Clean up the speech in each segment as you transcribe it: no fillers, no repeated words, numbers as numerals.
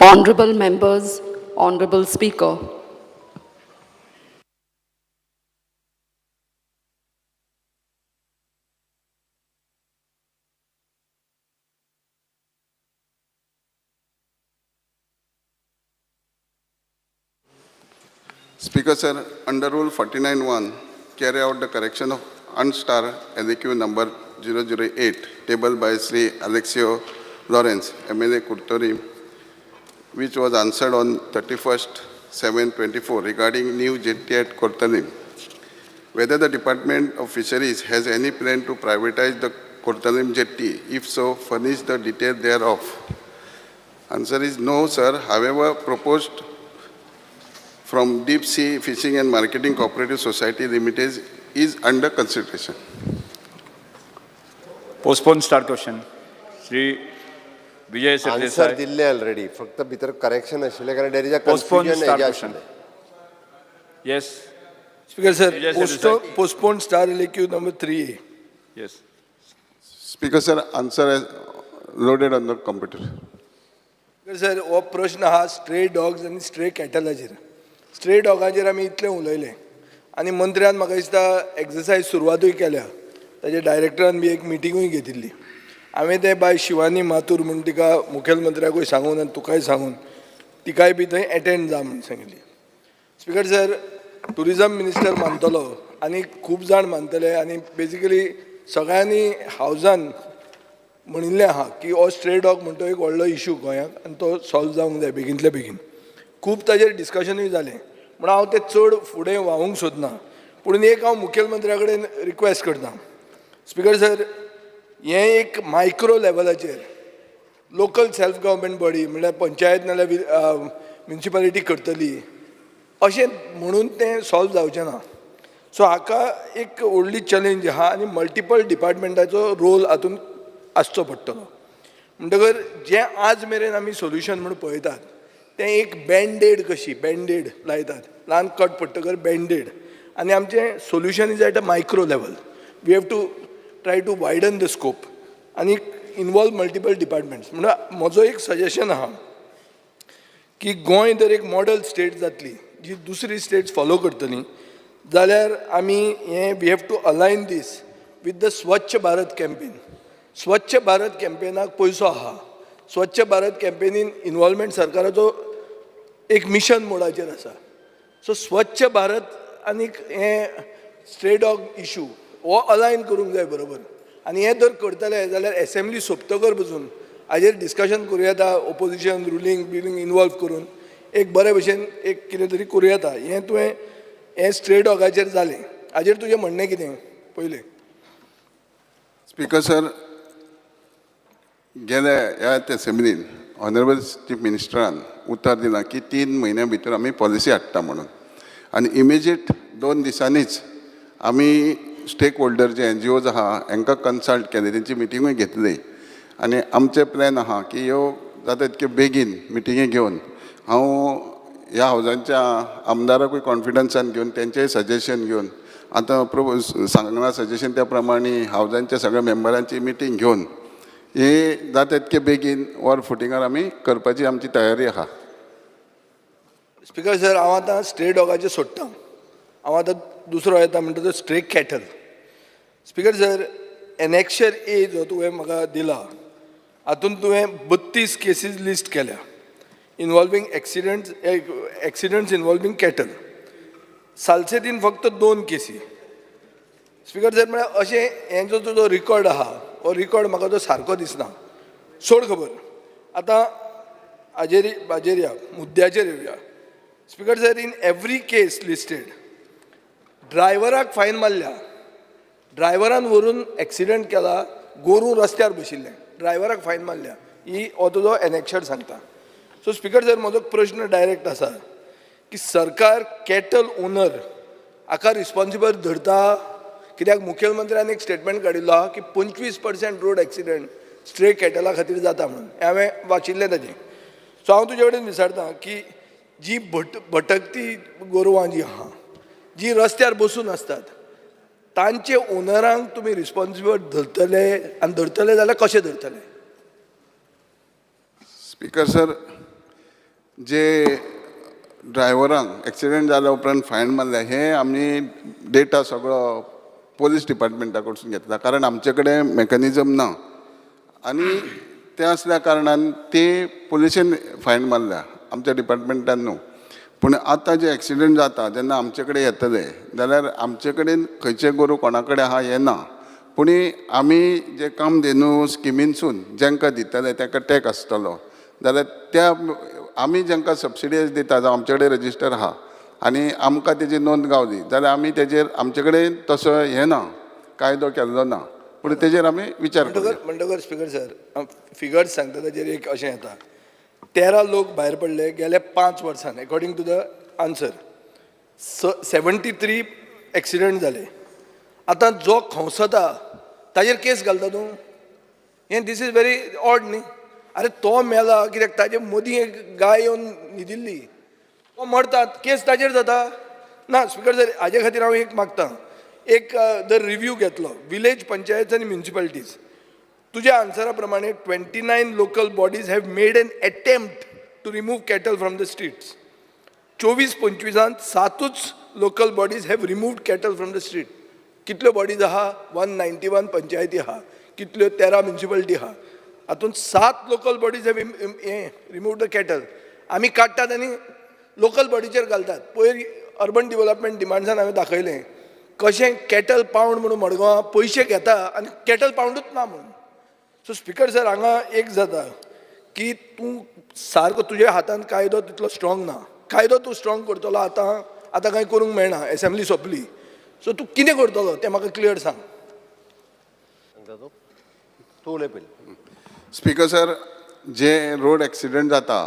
Honorable members, Honorable Speaker. Speaker sir, under Rule 49(1), carry out the correction of unstar LAQ number 008 tabled by Sri Alexio Lawrence, MLA Curtorim, which was answered on 31/7/24 regarding new jetty at Cortalim. Whether the Department of Fisheries has any plan to privatize the Cortalim jetty, if so, furnish the detail thereof. Answer is no, sir. However, proposed from Deep Sea Fishing and Marketing Cooperative Society Limited is under consideration. Postpone star question. Shri Vijay answer Sardesai. दिल्ले already, फक्त भितर correction आशिल्लें कारण there is a Postpone confusion star हेजें question. आशिल्लें. Yes, Speaker sir, Vijay Sardesai. Postpone star LAQ number 3A. Yes. Speaker sir, answer is loaded on the computer. Speaker sir, हो प्रश्न आहा स्ट्रे डॉग्स आनी stray कॅटलाचेर. Stray डॉगाचेर आमी इतलें उलयले आनी मंत्र्यान म्हाका दिसता एक्सरसायज सुरवातूय केल्या. ताजे डायरेक्टरान बी एक मिटिंगूय घेतिल्ली. हांवें तें बाय शिवानी माथूर म्हूण तिका मुखेलमंत्र्याकूय सांगून आनी तुकाय सांगून तिकाय बी थंय एटेंड जा म्हूण सांगिल्ली. स्पीकर सर, टुरिजम मिनिस्टर मानतलो आनी खूब जाण मानतले आनी बेजिकली सगळ्यांनी हावजान म्हणिल्लें आहा की हो स्ट्रे डॉग म्हणटा एक व्हडलो इशू गोंयांत आनी तो सॉल्व जावंक जाय बेगीनतले बेगीन. खूब ताजेर डिस्कशनूय जालें म्हूण हांव तें चड फुडें व्हांवूंक सोदना, पूण एक हांव मुखेलमंत्र्या कडेन रिक्वेस्ट करता. स्पीकर सर, हें एक मायक्रो लेवलाचेर लोकल सेल्फ गव्हर्मेंट बॉडी म्हणल्यार पंचायत नाल्यार म्युनिसिपालिटी करतली अशें म्हणून तें सॉल्व जावचें ना. सो हाका एक व्हडली चॅलेंज आहा आनी मल्टिपल डिपार्टमेंटाचो रोल हातूंत आसचो पडटलो. म्हणटकर जें आज मेरेन आमी सोल्युशन म्हूण पळयतात तें एक बँडेड कशी, बँडेड लायतात, ल्हान कट पडटकर बँडेड, आनी आमचें solution is at a micro level. We have to try to widen the scope आनी इनवॉल्व मल्टिपल डिपार्टमेंट्स. म्हणून म्हजो एक सजेशन आहा की गोंय जर एक मॉडल स्टेट जातली जी दुसरी स्टेट्स फॉलो करतली जाल्यार आमी हें we have to align this with the Swachh Bharat campaign. Swachh Bharat कॅम्पेनाक पयसो आहा. स्वच्छ भारत कॅम्पेनीन इनवॉल्वमेंट सरकाराचो एक मिशन मोडाचेर आसा. सो स्वच्छ भारत आनीक हें स्ट्रे डॉग इशू हो अलायन करूंक जाय बरोबर. आनी हें जर करतले जाल्यार एसेंब्ली सोंपतकर पसून हाजेर डिस्कशन करूं येता, ओपोजिशन रुलींग बिलींग इनवॉल्व करून एक बरे भशेन एक कितें तरी करूं येता. हें तुवें हें स्ट्रे डॉगाचेर जालें, हाजेर तुजें म्हणणें कितें पयलें? स्पीकर सर, गेल्या ह्या असेंब्लीन ऑनरेबल चीफ मिनिस्टरान उतर दिलां की 3 म्हयन्या भितर आमी पॉलिसी हाडटा म्हणून, आनी इमिजिएट 2 दिसांनीच आमी स्टेक होल्डर जे एनजीओज आहा हांकां कन्सल्ट केले, तेंची मिटिंगूय घेतली आनी आमचे प्लॅन आहा की ह्यो जाता तितक्यो बेगीन मिटिंगी घेवन हांव ह्या हावजांच्या आमदाराकूय कॉन्फिडन्सान घेवन तेंचेय सजेशन घेवन आतां सांगलां सजेशन त्या प्रमाणे हावजांच्या सगळ्या मेंबरांची मिटींग घेवन हे जाता तितके बेगीन वर फुटिंगार आमी करपाची आमची तयारी आहा. स्पीकर सर, हांव आतां स्ट्रे डॉगाचें सोडटा, हांव आतां दुसरो येता म्हणटा तो stray cattle. Speaker sir, annexure A जो तुवें म्हाका दिला हातूंत तुवें 32 केसीस लिस्ट केल्या involving accidents involving cattle. सालसेतीन फक्त दोन केसी. स्पीकर सर, म्हळ्यार अशें हें जो तुजो रिकॉर्ड आहा हो रिकॉर्ड म्हाका तो सारको दिसना. सोड खबर, आतां हाजेर या, मुद्द्याचेर येवया. Speaker sir, in every case listed ड्रायव्हराक फायन मारल्या. ड्रायव्हरान व्हरून एक्सिडंट केला, गोरूं रस्त्यार बशिल्लें, ड्रायव्हराक फायन मारल्या, ही हो तुजो एनेक्शर सांगता. सो स्पीकर सर, म्हजो प्रश्न डायरेक्ट आसा की सरकार कॅटल ओनर हाका रिस्पॉन्सिबल धरता कित्याक? मुखेलमंत्र्यान एक स्टेटमेंट काडिल्लो आहा की 25% रोड एक्सिडंट स्ट्रे कॅटला खातीर जाता म्हणून, हें हांवें वाचिल्लें ताजें. सो हांव तुजे कडेन विचारता की जी भटकती गोरवां जी आहा, जी रस्त्यार बसून आसतात, तांचे ओनरांक तुमी रिस्पॉन्सिबल धरतले आनी धरतले जाल्यार कशें धरतले? Speaker sir, जे ड्रायव्हरांक एक्सिडंट जाल्या उपरांत फायन मारल्या हे आमी डेटा सगळो पोलीस डिपार्टमेंटा कडसून घेतला, कारण आमचे कडेन मॅकनिजम ना आनी ते आसल्या कारणान ते पोलिशेन फायन मारल्या, आमच्या डिपार्टमेंटान न्हू. पूण आतां जे एक्सिडंट जाता जेन्ना आमचे कडेन येतले जाल्यार आमचे कडेन खंयचें गोरूं कोणा कडेन आहा हें ना, पूण आमी जे कामधेनू स्किमीनसून जांकां दितले तांकां टॅक आसतलो जाल्यार त्या आमी जांकां सबसिडायज दिता, जावं आमचे कडेन रजिस्टर आहा आनी आमकां तेजी नोंद गावली जाल्यार आमी तेजेर आमचे कडेन तसो हें ना, कायदो केल्लो ना, पूण तेजेर आमी विचार करुया. म्हणटकर स्पीकर सर, फिगर्स सांगता ताजेर एक अशें येता, 13 लोक भायर पडले गेल्या 5 वर्सान according to the answer. 73 accident जाले. आतां जो खंवसता ताजेर केस घालता तूं, हें this is very odd न्ही. आरे तो मेला कित्याक ताजे मदीं एक गाय येवन न्हिदिल्ली, तो मरता केस ताजेर जाता ना. स्पीकर सर, हाजे खातीर हांव एक मागता, एक जर रिव्यू घेतलो विलेज पंचायत आनी म्युनिसिपालिटीज, तुज्या आन्सरा प्रमाणे 29 local bodies have made N attempt to remove cattle from the streets. 24-25 सातूच local bodies have removed cattle from the street. कितल्यो बॉडीज आहा? 191 पंचायती आहा. कितल्यो? 13 म्युनिसिपालिटी आहा. हातूंत 7 लोकल बॉडीज have हें रिमूव्ड the cattle. आमी काडटात आनी लोकल बॉडीचेर घालतात. पयर अर्बन डिवलपमेंट डिमांड्सान हांवें दाखयलें कशें कॅटल पावंड म्हणून मडगांवां पयशे घेता आनी कॅटल पावंडूच ना म्हणून. सो स्पीकर सर, हांगा एक जाता की तूं सारको तुज्या हातान कायदो तितलो स्ट्रॉंग ना. कायदो तूं स्ट्रॉंग करतलो आतां, आतां कांय करूंक मेळना, एसेंब्ली सोंपली. सो तूं कितें करतलो तें म्हाका क्लियर सांग. सांगता तूं तूं उलय पयलीं. स्पीकर सर, जे रोड एक्सिडंट जाता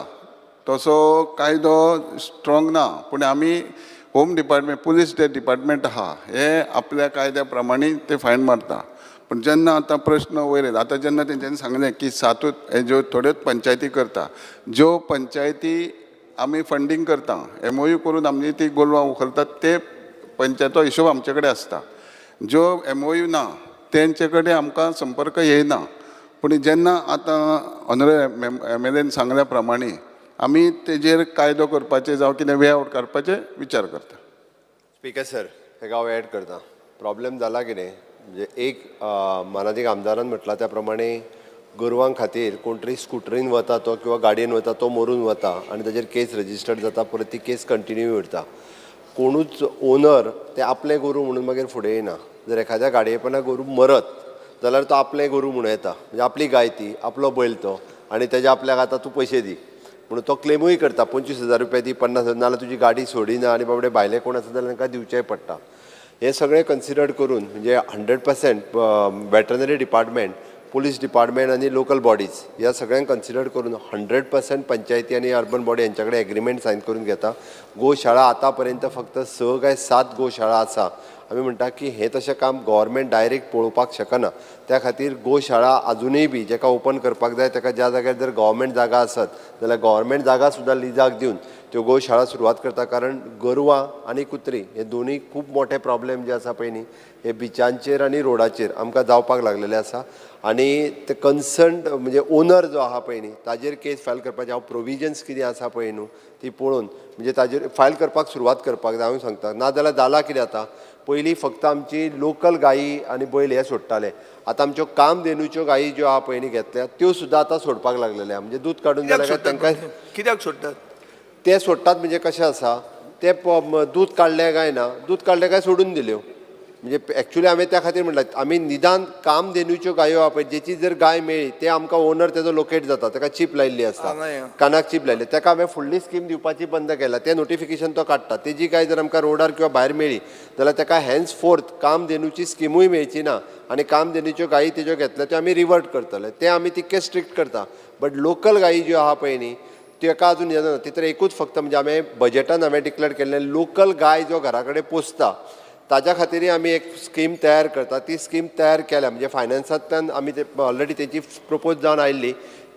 तसो कायदो स्ट्रॉंग ना, पूण आमी होम डिपार्टमेंट, पुलीस जे डिपार्टमेंट आहा हे आपल्या कायद्या प्रमाणे ते फायन मारता. पूण जेन्ना आतां प्रश्न वयर येयला, आतां जेन्ना तेंच्यांनी सांगलें की सातूच हे ज्यो थोड्योच पंचायती करता, ज्यो पंचायती आमी फंडींग करता, एमओयू करून आमी ती गोरवां उखलतात, ते पंचायतीचो हिशोब आमचे कडेन आसता. ज्यो एमओयू ना तेंचे कडेन आमकां संपर्क येयना. पूण जेन्ना आतां ऑनरेबल एमएलएन सांगल्या प्रमाणे आमी तेजेर कायदो करपाचे जावं कितें वे आवट काडपाचे विचार करता. स्पीकर सर, हेका हांव एड करता. प्रॉब्लेम जाला कितें म्हणजे एक मानादीक आमदारान म्हटलां त्या प्रमाणे गोरवां खातीर कोण तरी स्कुटरीन वता तो किंवा गाडयेन वता तो मरून वता आनी ताजेर केस रजिस्टर्ड जाता, परत ती केस कंटिन्यू उरता. कोणूच ओनर ते आपलें गोरूं म्हणून मागीर फुडें येना. जर एखाद्या गाडयेपणा गोरूं मरत जाल्यार तो आपलें गोरूं म्हणूं येता, म्हणजे आपली गाय ती, आपलो बैल तो, आनी तेज्या आपल्याक आतां तूं पयशे दी म्हणून तो क्लेमूय करता, 25,000 रुपया दी, 50,000, नाजाल्यार तुजी गाडी सोडिना आनी बाबडे भायले कोण आसा जाल्यार तांकां दिवचेंय पडटा. हें सगळें कन्सिडर करून म्हणजे 100% वेटरनरी डिपार्टमेंट, पुलीस डिपार्टमेंट आनी लोकल बॉडीज ह्या सगळ्यांक कन्सिडर करून 100% पंचायती आनी अर्बन बॉडी हेंच्या कडेन एग्रीमेंट सायन करून घेता. गोशाळा आतां पर्यंत फक्त 6 काय 7 गोशाळा आसा. आमी म्हणटा की हें तशें काम गव्हर्मेंट डायरेक्ट पळोवपाक शकना, त्या खातीर गोशाळा आजुनूय बी जेका ओपन करपाक जाय तेका ज्या जाग्यार जर गव्हर्मेंट जागा आसत जाल्यार गव्हर्मेंट जागा सुद्दां लिजाक दिवन त्यो गोशाळा सुरवात करता. कारण गोरवां आनी कुत्री हे दोनूय खूब मोठे प्रॉब्लेम जे आसा पळय न्ही, हे बिचांचेर आनी रोडाचेर आमकां जावपाक लागलेले आसा. आनी ते कन्सर्न म्हणजे ओनर जो आहा पळय न्ही ताजेर केस फायल करपाचें हांव प्रोविजन्स कितें आसा पळय न्हू ती पळोवन म्हणजे ताजेर फायल करपाक सुरवात करपाक जाय हांव सांगता. नाजाल्यार जालां कितें आतां, पयलीं फक्त आमची लोकल गायी आनी बैल हे सोडटाले, आतां आमच्यो कामधेनूच्यो गायी ज्यो आहा पळय न्ही घेतल्या त्यो सुद्दां आतां सोडपाक लागलेले आहा. म्हणजे दूद काडून कित्याक जाल्यार सोडटात? तांकां कित्याक सोडटात ते सोडटात म्हणजे कशें आसा ते दूद काडलें काय ना, दूद काडलें काय सोडून दिल्यो. म्हणजे एक्चुली हांवें त्या खातीर म्हणलां आमी निदान कामधेनूच्यो गायो आहा पळय, जेची जर गाय मेळ्ळी ते आमकां ओनर तेजो लोकेट जाता, ताका चीप लायिल्ली आसता, कानाक चीप लायिल्ली, ताका हांवें फुडली स्कीम दिवपाची बंद केला. तें नोटिफिकेशन तो काडटा, तेजी गाय जर आमकां रोडार किंवा भायर मेळ्ळी जाल्यार ताका हॅन्स फोर्थ कामधेनूची स्किमूय मेळची ना आनी कामधेनूच्यो गायी तेज्यो घेतल्या त्यो आमी रिवर्ट करतले. ते आमी तितके स्ट्रिक्ट करता. बट लोकल गायी ज्यो आहा पळय न्ही तेका अजून येना. तितून एकूच फक्त म्हणजे हांवें बजेटान हांवें डिक्लेर केल्लें लोकल गाय जो घरा कडेन पोसता ताज्या खातीरय आमी एक स्कीम तयार करता. ती स्कीम तयार केल्या म्हणजे फायनान्सांतल्यान आमी ते ऑलरेडी तेजी प्रपोज जावन आयिल्ली,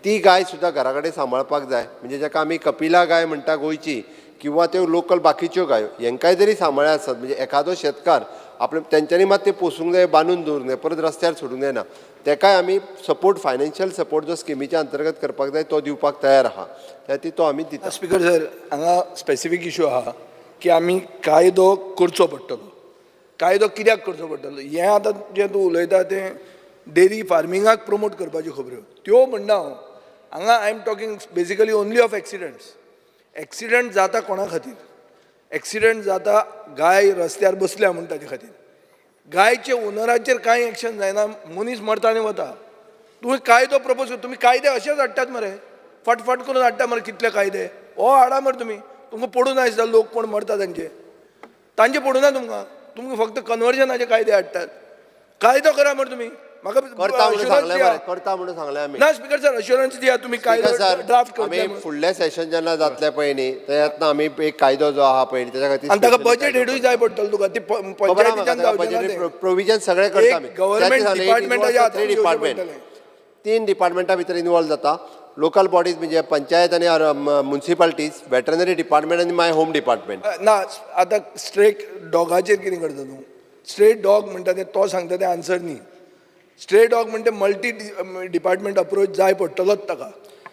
ती गाय सुद्दां घरा कडेन सांबाळपाक जाय. म्हणजे जाका आमी कपिला गाय म्हणटा गोंयची किंवा त्यो लोकल बाकीच्यो गायो हेंकाय जरी सांबाळ्ळे आसत म्हणजे एखादो शेतकार आपले तेंच्यांनी मात ते पोसूंक जाय, बांदून दवरूंक जाय, परत रस्त्यार सोडूंक जायना. तेकाय आमी सपोर्ट, फायनान्शियल सपोर्ट जो स्किमीच्या अंतर्गत करपाक जाय तो दिवपाक तयार आहा. त्या खातीर तो आमी दिता. स्पीकर सर, हांगा स्पेसिफीक इशू आहा की आमी कायदो करचो पडटलो. कायदो कित्याक करचो पडटलो? हें आतां जें तूं उलयता तें डेरी फार्मिंगाक प्रमोट करपाच्यो खबऱ्यो त्यो म्हणना हांव. हांगा I am talking basically only of accidents. Accident जाता कोणा खातीर? एक्सिडंट जाता गाय रस्त्यार बसल्या म्हूण ताजे खातीर. गायचे ओनराचेर कांय एक्शन जायना, मनीस मरता आनी वता. तुवें कायदो प्रपोज कर. तुमी कायदे अशेच हाडटात मरे, फटफट करून हाडटा मरे. कितले कायदे हो हाडा मरे तुमी. तुमकां पडून दिसता लोक कोण मरता तांचे, तांचे पडूना तुमकां. तुमकां फक्त कन्वर्जनाचे कायदे हाडटात. कायदो करा मरे तुमी. म्हाका करता म्हणून assurance सांगलें दिया. मरे, करता म्हणून सांगलें आमी. ना स्पीकर सर, अश्युरन्स दिया तुमी कायदो स्पीकर सर, ड्राफ्ट आमी करतले म्हणून. फुडल्या सेशन जेन्ना जातलें पळय न्ही, तेन्ना आमी एक कायदो जो आहा पळय न्ही, तेच्या खातीर आनी ताका specially budget कायदो हेडूय करता. जाय पडटलो तुका ती खबर आहा म्हाका. पंचायतीच्यान ताका जावचें ना बजेट तें. प्रोविजन सगळें करता एक आमी. government department हातूंत घेवचें डिपार्टमेंट पडटलें. तीन डिपार्टमेंटा भितर इन्वॉल्व जाता. लोकल बॉडीज म्हणजे पंचायत आनी म्युन्सिपालिटीज, वेटरनरी डिपार्टमेंट आनी माय होम डिपार्टमेंट. ना, आतां स्ट्रे डॉगाचेर कितें करता तूं? स्ट्रे डॉग म्हणटा तें तो सांगता तें आन्सर न्ही. स्ट्रे डॉग म्हणटा मल्टी डिपार्टमेंट अप्रोच जाय पडटलोच ताका.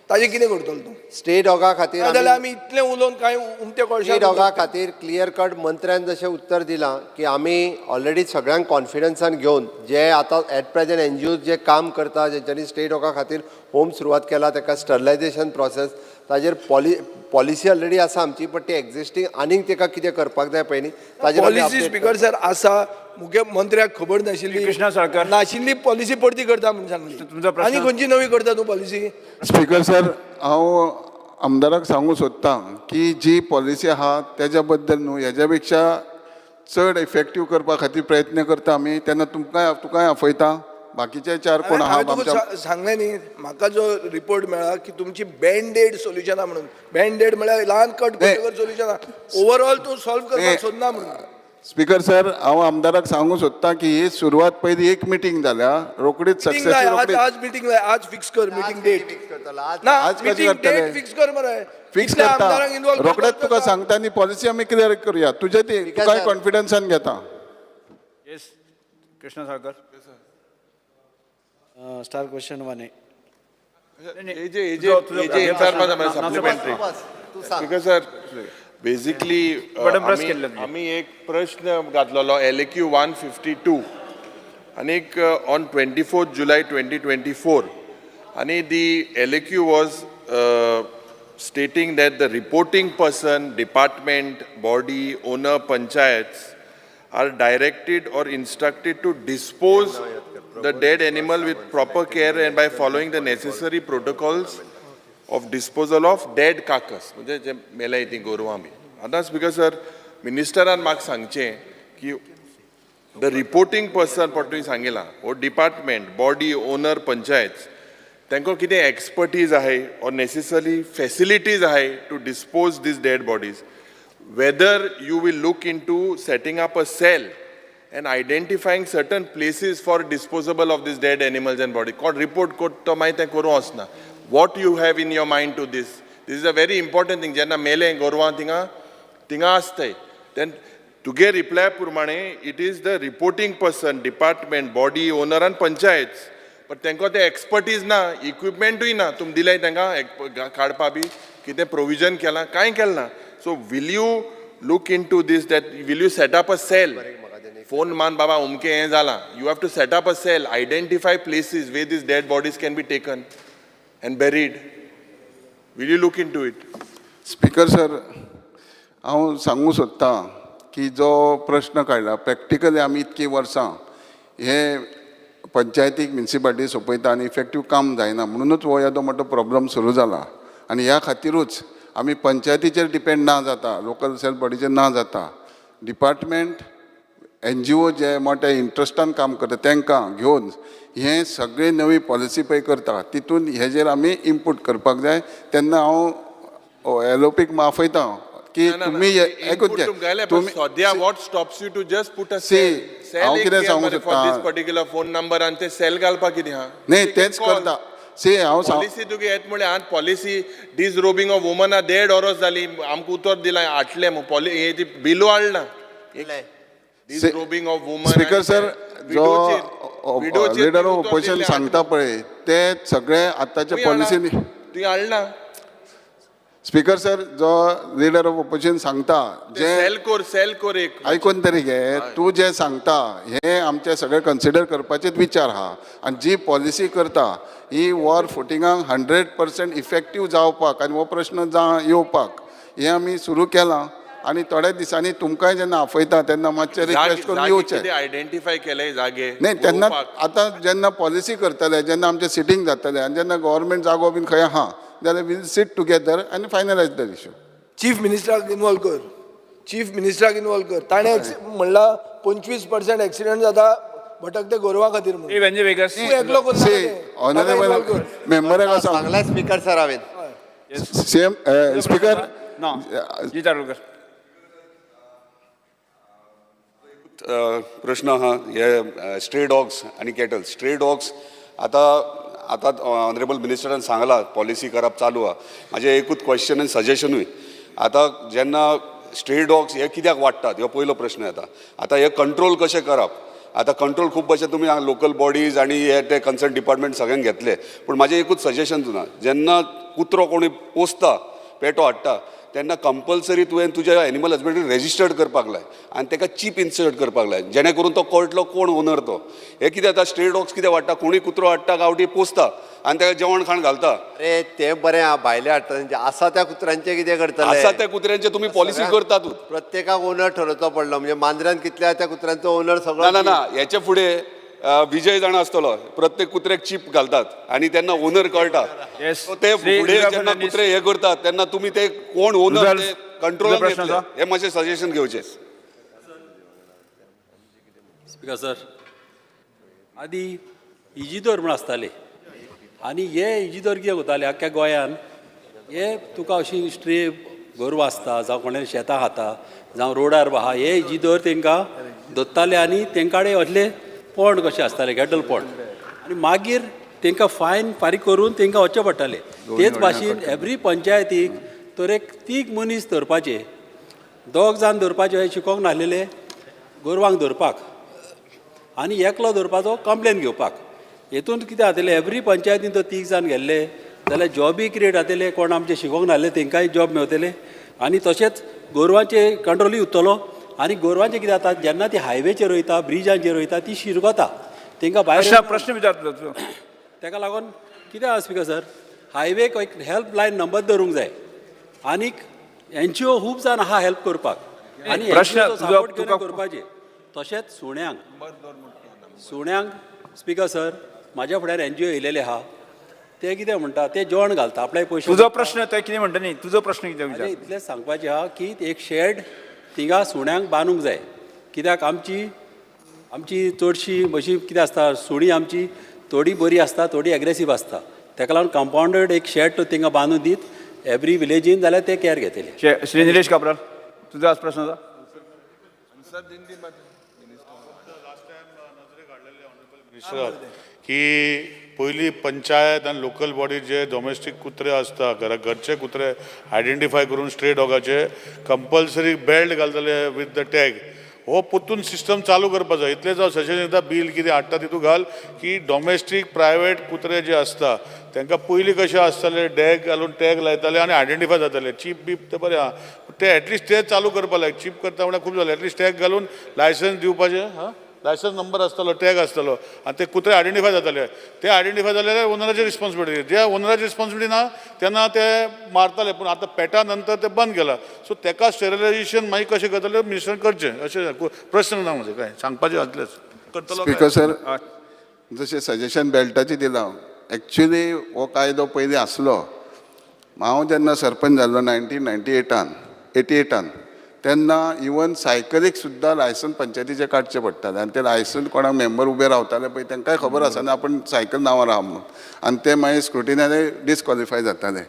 ताजें कितें करतलो तूं? स्ट्रे डॉगा खातीर ना जाल्यार आमी इतलें उलोवन कांय उमते स्ट्रे कोळशा. डॉगा खातीर क्लियर कट मंत्र्यान जशें उत्तर दिलां की आमी ऑलरेडी सगळ्यांक कॉन्फिडन्सान घेवन जे आतां एट प्रेझेंट एनजीओ जे काम करता, जेंच्यांनी स्ट्रे डॉगा खातीर होम सुरवात केला, ताका स्टरलायझेशन प्रोसेस, ताजेर पॉलिसी ऑलरेडी आसा आमची, बट ती एक्झिस्टींग आनीक ताका कितें करपाक जाय पळय न्ही, ताजेर आमी पॉलिसी update. Speaker sir आसा. मुख्यमंत्र्याक खबर नाशिल्ली. कृष्णा साळकर. नाशिल्ली पॉलिसी परती करता म्हणून सांगली. तुमचो प्रश्न? आनी खंयची नवी करता तूं पॉलिसी? स्पीकर सर, हांव आमदाराक सांगूंक सोदतां की जी पॉलिसी आहा तेज्या बद्दल न्हू, हेज्या पेक्षा चड इफेक्टीव करपा खातीर प्रयत्न करता आमी. तेन्ना तुमकां तुकाय आपयता, बाकीचे चार कोण आहा हांवें तुका आमच्या. सांगलें न्ही, म्हाका जो रिपोर्ट मेळ्ळा की तुमची बँडेड सोल्युशनां म्हणून. बँडेड म्हळ्यार ल्हान कट करतकर सोल्युशन ओवरऑल तूं सॉल्व करपाक नाही. सोदना म्हणून. स्पीकर सर, हांव आमदाराक सांगूंक सोदतां की ही सुरवात पयली एक मिटींग जाल्या रोखडीच मिटींग लाय सक्सेस आज. रोखडीच. आज मिटींग लाय, आज फिक्स कर मिटींग डेट. ना, आज कशें मिटींग करतले? डेट फिक्स कर मरे. फिक्स कितल्या करता आमदारांक इन्वॉल्व. रोखडेच तुका सांगता न्ही, पॉलिसी आमी क्लियर करुया तुजे ती. Speaker तुकाय sir. कॉन्फिडन्सान घेता. Yes, Krishna Salkar. Star question 1A. AJ, AJ, supplementary. तूं सांग. Because sir, basically button press केल्लें तुवें. आमी एक प्रश्न घातलेलो LAQ 152 आनीक on 24 July 2024 आनी the LAQ was stating that the reporting person, department, body, owner, panchayats are directed or instructed to dispose the dead animal with proper care and by following the necessary protocols of disposal of dead carcass. म्हणजे जे मेल्या ती गोरवां बी. आतां speaker sir, मिनिस्टरान म्हाका सांगचें की the reporting person पण तुवें सांगिलां हो डिपार्टमेंट, बॉडी, ओनर, पंचायत, तांकां कितें एक्सपर्टीज आहाय ऑर नेसेसरी फॅसिलिटीज आहाय to dispose these dead bodies, whether you will look into setting up a cell and identifying certain places for disposable of these dead animals and body. कोण report कोत तो मागीर तें करूं वचना. What you have in your mind to this? This is a very important thing. जेन्ना मेलें गोरवां थिंगा थिंगा आसताय, then तुगे रिप्लाय प्रमाणे it is the reporting person, department, body, owner आनी पंचायत, बट तांकां ते एक्सपर्टीज ना, इक्विपमेंटूय ना. तुमी दिले तांकां काडपा बी कितें प्रोविजन केलां? कांय केलें ना. So will you look into this, that will you set up a cell? Phone मान बाबा अमकें हें जालां, you have to set up a cell, identify places where these dead bodies can be taken and buried. Will you look into it? Speaker sir, हांव सांगूंक सोदतां की जो प्रश्न काडला, प्रॅक्टिकली आमी इतकीं वर्सां हे पंचायतीक म्युन्सिपाल्टी सोंपयता आनी इफेक्टीव काम जायना, म्हणुनूच हो येदो मोठो प्रॉब्लम सुरू जाला. आनी ह्या खातिरूच आमी पंचायतीचेर डिपेंड ना जाता, लोकल सेल्फ बॉडीचेर ना जाता, डिपार्टमेंट, एनजीओ जे मोठ्या इंट्रस्टान काम करता तांकां घेवन हें सगळें नवी पॉलिसी पळय करता, तितून हेजेर आमी इनपूट करपाक जाय. तेन्ना हांव एलओपीक आपयता की तुमी आयकून घे, तुमी सद्या what stops you to just put a See, cell? हांव कितें सांगूंक फॉर सोदतां? दीस पर्टिक्युलर फोन नंबर आनी ते सेल घालपाक कितें आहा? न्ही, तेंच करता. सी, हांव सांग पॉलिसी तुगे येत म्हळ्यार आतां policy disrobing of woman देड वरस जाली, आमकां उतर दिलां हाडलें पॉलि हे ती बिलू हाडना. Disrobing of woman. Speaker sir, जो लिडर ऑफ ऑपोजिशन सांगता पळय ते सगळे आतांच्या पॉलिसीनी. तुवें हाडना. स्पीकर सर, जो लिडर ऑफ ऑपोजिशन सांगता जे सेल कोर, सेल कोर एक. आयकून तरी घे. तूं जें सांगता हें आमचें सगळें कन्सिडर करपाचेच विचार आहा आनी जी पॉलिसी करता ही वॉर फुटिंगाक 100% इफेक्टीव जावपाक आनी हो प्रश्न जा येवपाक हें आमी सुरू केलां आनी थोड्या दिसांनी तुमकांय जेन्ना आपयता तेन्ना मातशें रिक्वेस्ट करून येवचें. आयडेंटिफाय केले जागे नाही, तेन्ना पळोवपाक. आतां जेन्ना पॉलिसी करतले, जेन्ना आमचें सिटींग जातलें आनी जेन्ना गव्हर्मेंट जागो बीन खंय आहा जाल्यार वील सीट टुगेदर आनी फायनलायज the issue. Chief मिनिस्टराक इनवॉल्व कर, चीफ मिनिस्टराक इनवॉल्व कर. ताणें म्हणलां 25% एक्सिडंट जाता भटकते गोरवां खातीर म्हणून. श्री वेंजे वेगस. तूं एकलो करनाका सी तें. ताका ऑनरेबल इनवॉल्व कर. मेंबराक सांग. सांगलाय स्पीकर सर हांवें. Same speaker. ना, जी चारोलकर. प्रश्न आहा हे स्ट्रे डॉग्स आनी कॅटल. स्ट्रे डॉग्स आतां आतां ऑनरेबल मिनिस्टरान सांगलां पॉलिसी करप चालू आहा. म्हाजें एकूच क्वेश्चन आनी सजेशनूय, आतां जेन्ना स्ट्रे डॉग्स हे कित्याक वाडटात हो पयलो प्रश्न येता. आतां हे कंट्रोल कशें करप? आतां कंट्रोल खूब भशेन तुमी लोकल बॉडीज आनी हे ते कन्सर्न डिपार्टमेंट सगळ्यांक घेतले, पूण म्हाजें एकूच सजेशन तुना, जेन्ना कुत्रो कोणी पोसता, पेटो हाडटा, तेन्ना कंपल्सरी तुवें तुज्या एनिमल हजबंडरी रेजिस्टर्ड करपाक लाय आनी ताका चीप इन्सर्ट करपाक लाय, जेणे करून तो कळटलो कोण ओनर तो. हे कितें जाता, स्ट्रे डॉग्स कितें वाडटा, कोणूय कुत्रो हाडटा गांवठी, पोसता आनी ताका जेवण खाण घालता. अरे, तें बरें आहा भायले हाडटा, तेंचे आसा त्या कुत्र्यांचें कितें करतले? आसा त्या कुत्र्यांचे तुमी पॉलिसी करतातूच. प्रत्येकाक ओनर ठरोवचो पडलो म्हणजे मांद्र्यान कितल्या त्या कुत्र्यांचो ओनर सगळो. ना ना ना, हेचे फुडें विजय जाणा आसतलो, प्रत्येक कुत्र्याक चीप घालतात आनी तेन्ना ओनर कळटा. Yes. So ते श्री फुडें रुद्र जेन्ना फर्नांडीस. कुत्रे हे करतात तेन्ना तुमी ते कोण ओनर रुद्र- ते कंट्रोलान तुजो प्रश्न घेतले. आसा? हे मातशें सजेशन घेवचें. स्पीकर सर, आदी इजिदोर म्हूण आसताले आनी हे इजिदोर कितें करताले, आख्ख्या गोंयान हे तुका अशी स्ट्रे गोरवां आसता जावं कोणाली शेतां खाता जावं रोडार आहा, हे इजिदोर तांकां दोत्ताले आनी तांकां कडेन असले पोंड कशे आसताले, कॅटल पोंड, आनी मागीर तांकां फायन फारीक करून तांकां वचचें पडटालें. तेच भाशेन एवरी पंचायतीक तर एक तीग मनीस धरपाचे, दोग जाण धरपाचे हे शिकोंक नासलेले गोरवांक धरपाक आनी एकलो धरपाचो कंप्लेन घेवपाक. हेतून कितें जातलें, एवरी पंचायतीन तर तीग जाण गेल्ले जाल्यार जॉबी क्रिएट जातले, कोण आमचे शिकोंक नासले तांकांय जॉब मेवतले आनी तशेंच गोरवांचे कंट्रोलूय उरतलो. आनी गोरवांचें कितें जाता, जेन्ना ती हायवेचेर वयता, ब्रिजांचेर वयता, ती शिरगता, तांकां भायर प्रश्न प्रश्न विचार तुजो तुजो. ताका लागून कितें आसा स्पीकर सर, हायवेक एक हेल्पलायन नंबर दवरूंक जाय आनीक एनजीओ खूब जाण आहा हेल्प करपाक आनी प्रश्न NGO चो तुजो- support घेवन तुका- करपाचें. तशेंच सुण्यांक, सुण्यांक स्पीकर सर, म्हाज्या फुड्यान एनजीओ येयलेले आहा, ते कितें म्हणटा, ते जेवण घालता आपल्या पयशे. तुजो प्रश्न ते कितें म्हणटा न्ही, तुजो प्रश्न कितें आनी विचार. इतलेंच सांगपाचें आहा की एक शेड थिंगा सुण्यांक बांदूंक जाय, कित्याक आमची आमची चडशी अशी कितें आसता, सुणीं आमची थोडी बरी आसता, थोडी एग्रेसीव आसता. ताका लागून कंपावंडेड एक शेड तो थिंगा बांदून दीत एवरी विलेजीन जाल्यार ते कॅर घेतले. श्री निलेश काब्राल, तुजो आज प्रश्न आसा. मिनिस्टर, की पयली पंचायत आनी लोकल बॉडी जे डोमेस्टीक कुत्रे आसता, घरा घरचे कुत्रे आयडेंटिफाय करून स्ट्रे डॉगाचे कंपल्सरी बेल्ट घालतले विथ the tag, हो परतून सिस्टम चालू करपा जाय. इतलेंच हांव सजेशन दिता, बील कितें हाडटा तितूंत घाल की डोमेस्टीक प्रायवेट कुत्रे जे आसता तांकां पयलीं कशें आसतालें, डॅग घालून टॅग लायताले आनी आयडेंटिफाय जाताले. चीप बीप ते बरें आहा, ते एटलिस्ट ते चालू करपा लायक. चीप करता म्हणल्यार खूब जालें, एटलिस्ट टॅग घालून लायसन्स दिवपाचें. हां, लायसन्स नंबर आसतलो, टॅग आसतलो आनी ते कुत्रे आयडेंटिफाय जाताले. ते आयडेंटिफाय जाले जाल्यार ओनराची रिस्पॉन्सिबिलिटी, जे ओनराची रिस्पॉन्सिबिलिटी ना तेन्ना ते मारताले, पूण आतां पेटा नंतर ते बंद केला. सो तेका स्टेरिलायझेशन मागीर कशें करतले मिनिस्टरान करचें, अशें प्रश्न ना म्हजे, कांय सांगपाचें आसलेंच करतलो काय? स्पीकर सर, जशें सजेशन बेल्टाचें दिलां, एक्चुली हो कायदो पयलीं आसलो. हांव जेन्ना सरपंच जाल्लो 1998आन, 88आन, तेन्ना इवन सायकलीक सुद्दां लायसन पंचायतीचें काडचें पडटालें आनी तें लायसन कोणाक मेंबर उबे रावताले पळय तांकांय खबर आसना आपूण सायकल नांवार आहा म्हणून, आनी ते मागीर स्क्रुटिनारे डिसक्वॉलिफाय जाताले.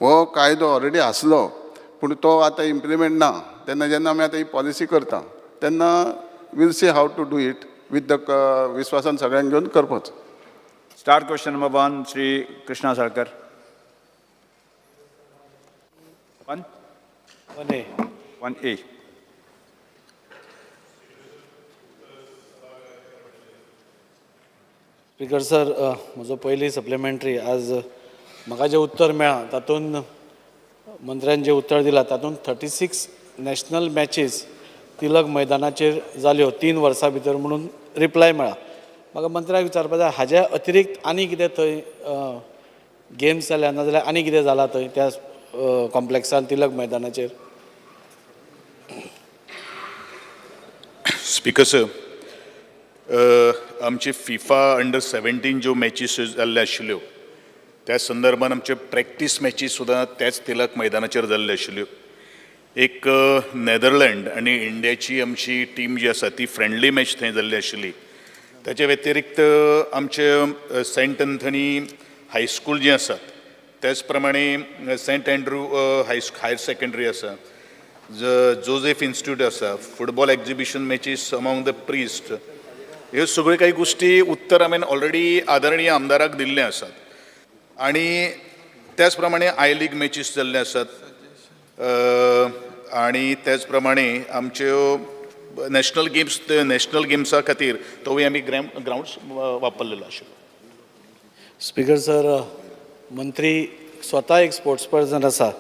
हो कायदो ऑलरेडी आसलो, पूण तो आतां इम्प्लिमेंट ना. तेन्ना जेन्ना आमी आतां ही पॉलिसी करता तेन्ना we'll see how to do it with the विस्वासान सगळ्यांक घेवन करपाचो. Star question number 1, Shri Krishna Salkar. 1. 1A. 1A. Speaker sir, म्हजो पयली सप्लिमेंट्री, आज म्हाका जें उत्तर मेळ्ळां तातूंत मंत्र्यान जें उत्तर दिलां तातूंत 36 नॅशनल मॅचीस तिलक मैदानाचेर जाल्यो 3 वर्सां भितर म्हणून रिप्लाय मेळ्ळा. म्हाका मंत्र्याक विचारपा जाय, हाज्या अतिरिक्त आनी कितें थंय गेम्स जाल्या, नाजाल्यार आनी कितें जालां थंय त्या कॉम्प्लेक्सान तिलक मैदानाचेर? स्पीकर सर, आमची फिफा अंडर 17 ज्यो मॅचीस जाल्ल्यो आशिल्ल्यो, त्या संदर्भात आमच्यो प्रॅक्टीस मॅची सुद्दां त्याच तिलक मैदानाचेर जाल्ल्यो आशिल्ल्यो. एक नॅदरलँड आनी इंडियाची आमची टीम जी आसा ती फ्रेंडली मॅच थंय जाल्ली आशिल्ली. ताच्या व्यतिरिक्त आमचे सेंट अंथनी हायस्कूल जें आसा, त्याच प्रमाणे सेंट अँड्रू हायर सेकंडरी आसा, जोझेफ इन्स्टिट्यूट आसा, football exhibition matches among the priest, ह्यो सगळ्यो काही गोश्टी उत्तर हांवें ऑलरेडी आदरणीय आमदाराक दिल्ले आसात. आनी त्याच प्रमाणे I league matches जाल्ले आसात आनी त्याच प्रमाणे आमच्यो नॅशनल गेम्स, नॅशनल गेम्सा खातीर तोवूय आमी ग्रावंड वापरलेलो आशिल्लो. स्पीकर सर, मंत्री स्वता एक स्पोर्ट्स पर्सन आसा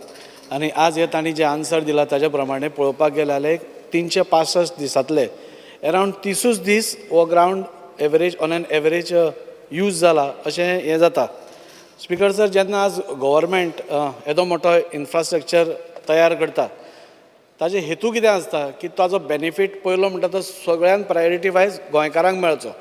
आनी आज हे तांणी जे आन्सर दिला ताज्या प्रमाणे पळोवपाक गेले जाल्यार 365 दिसांतले अरावंड 30ूच दीस हो ground average on an average use जाला अशें हें जाता. स्पीकर सर, जेन्ना आज गव्हर्मेंट येदो मोठो इन्फ्रास्ट्रक्चर तयार करता, ताजे हेतू कितें आसता की ताजो बेनिफीट पयलो म्हणटा तो सगळ्यान प्रायोरिटी वायज गोंयकारांक मेळचो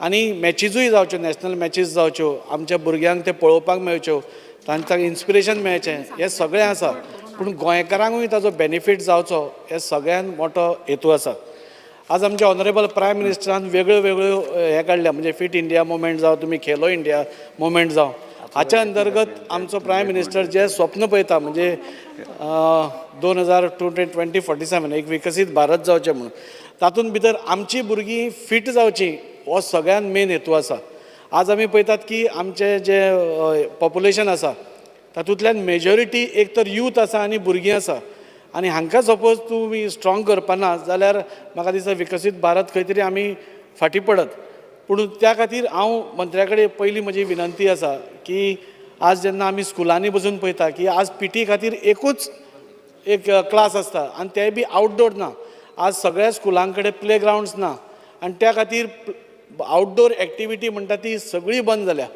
आनी मॅचिजूय जावच्यो, नॅशनल मॅचीस जावच्यो, आमच्या भुरग्यांक ते पळोवपाक मेळच्यो, तांकां इन्स्पिरेशन मेळचें, हें सगळें आसा. पूण गोंयकारांकूय ताजो बेनिफीट जावचो हे सगळ्यान मोठो हेतू आसा. आज आमच्या ऑनरेबल प्रायम मिनिस्टरान वेगळ्यो वेगळ्यो हे काडल्या, म्हणजे फिट इंडिया मुवमेंट जावं, तुमी खेलो इंडिया मुवमेंट जावं, हाच्या अंतर्गत आमचो प्रायम मिनिस्टर जे स्वप्न पळयता, म्हणजे 2000 2047 एक विकसीत भारत जावचें म्हणून, तातूंत भितर आमची भुरगीं फीट जावची हो सगळ्यान मेन हेतू आसा. आज आमी पळयतात की आमचें जें पॉप्युलेशन आसा तातूंतल्यान मेजॉरिटी एक तर यूथ आसा आनी भुरगीं आसा आनी हांकां सपोज तुमी स्ट्रॉंग करपा ना जाल्यार म्हाका दिसता विकसीत भारत खंय तरी आमी फाटीं पडत. पूण त्या खातीर हांव मंत्र्या कडेन पयली म्हजी विनंती आसा की आज जेन्ना आमी स्कुलांनी बसून पळयता की आज पीटी खातीर एकूच एक क्लास आसता आनी तेय बी आवटडोर ना. आज सगळ्या स्कुलां कडेन प्ले ग्रावंड्स ना आनी त्या खातीर आवटडोर एक्टिविटी म्हणटा ती सगळी बंद जाल्या.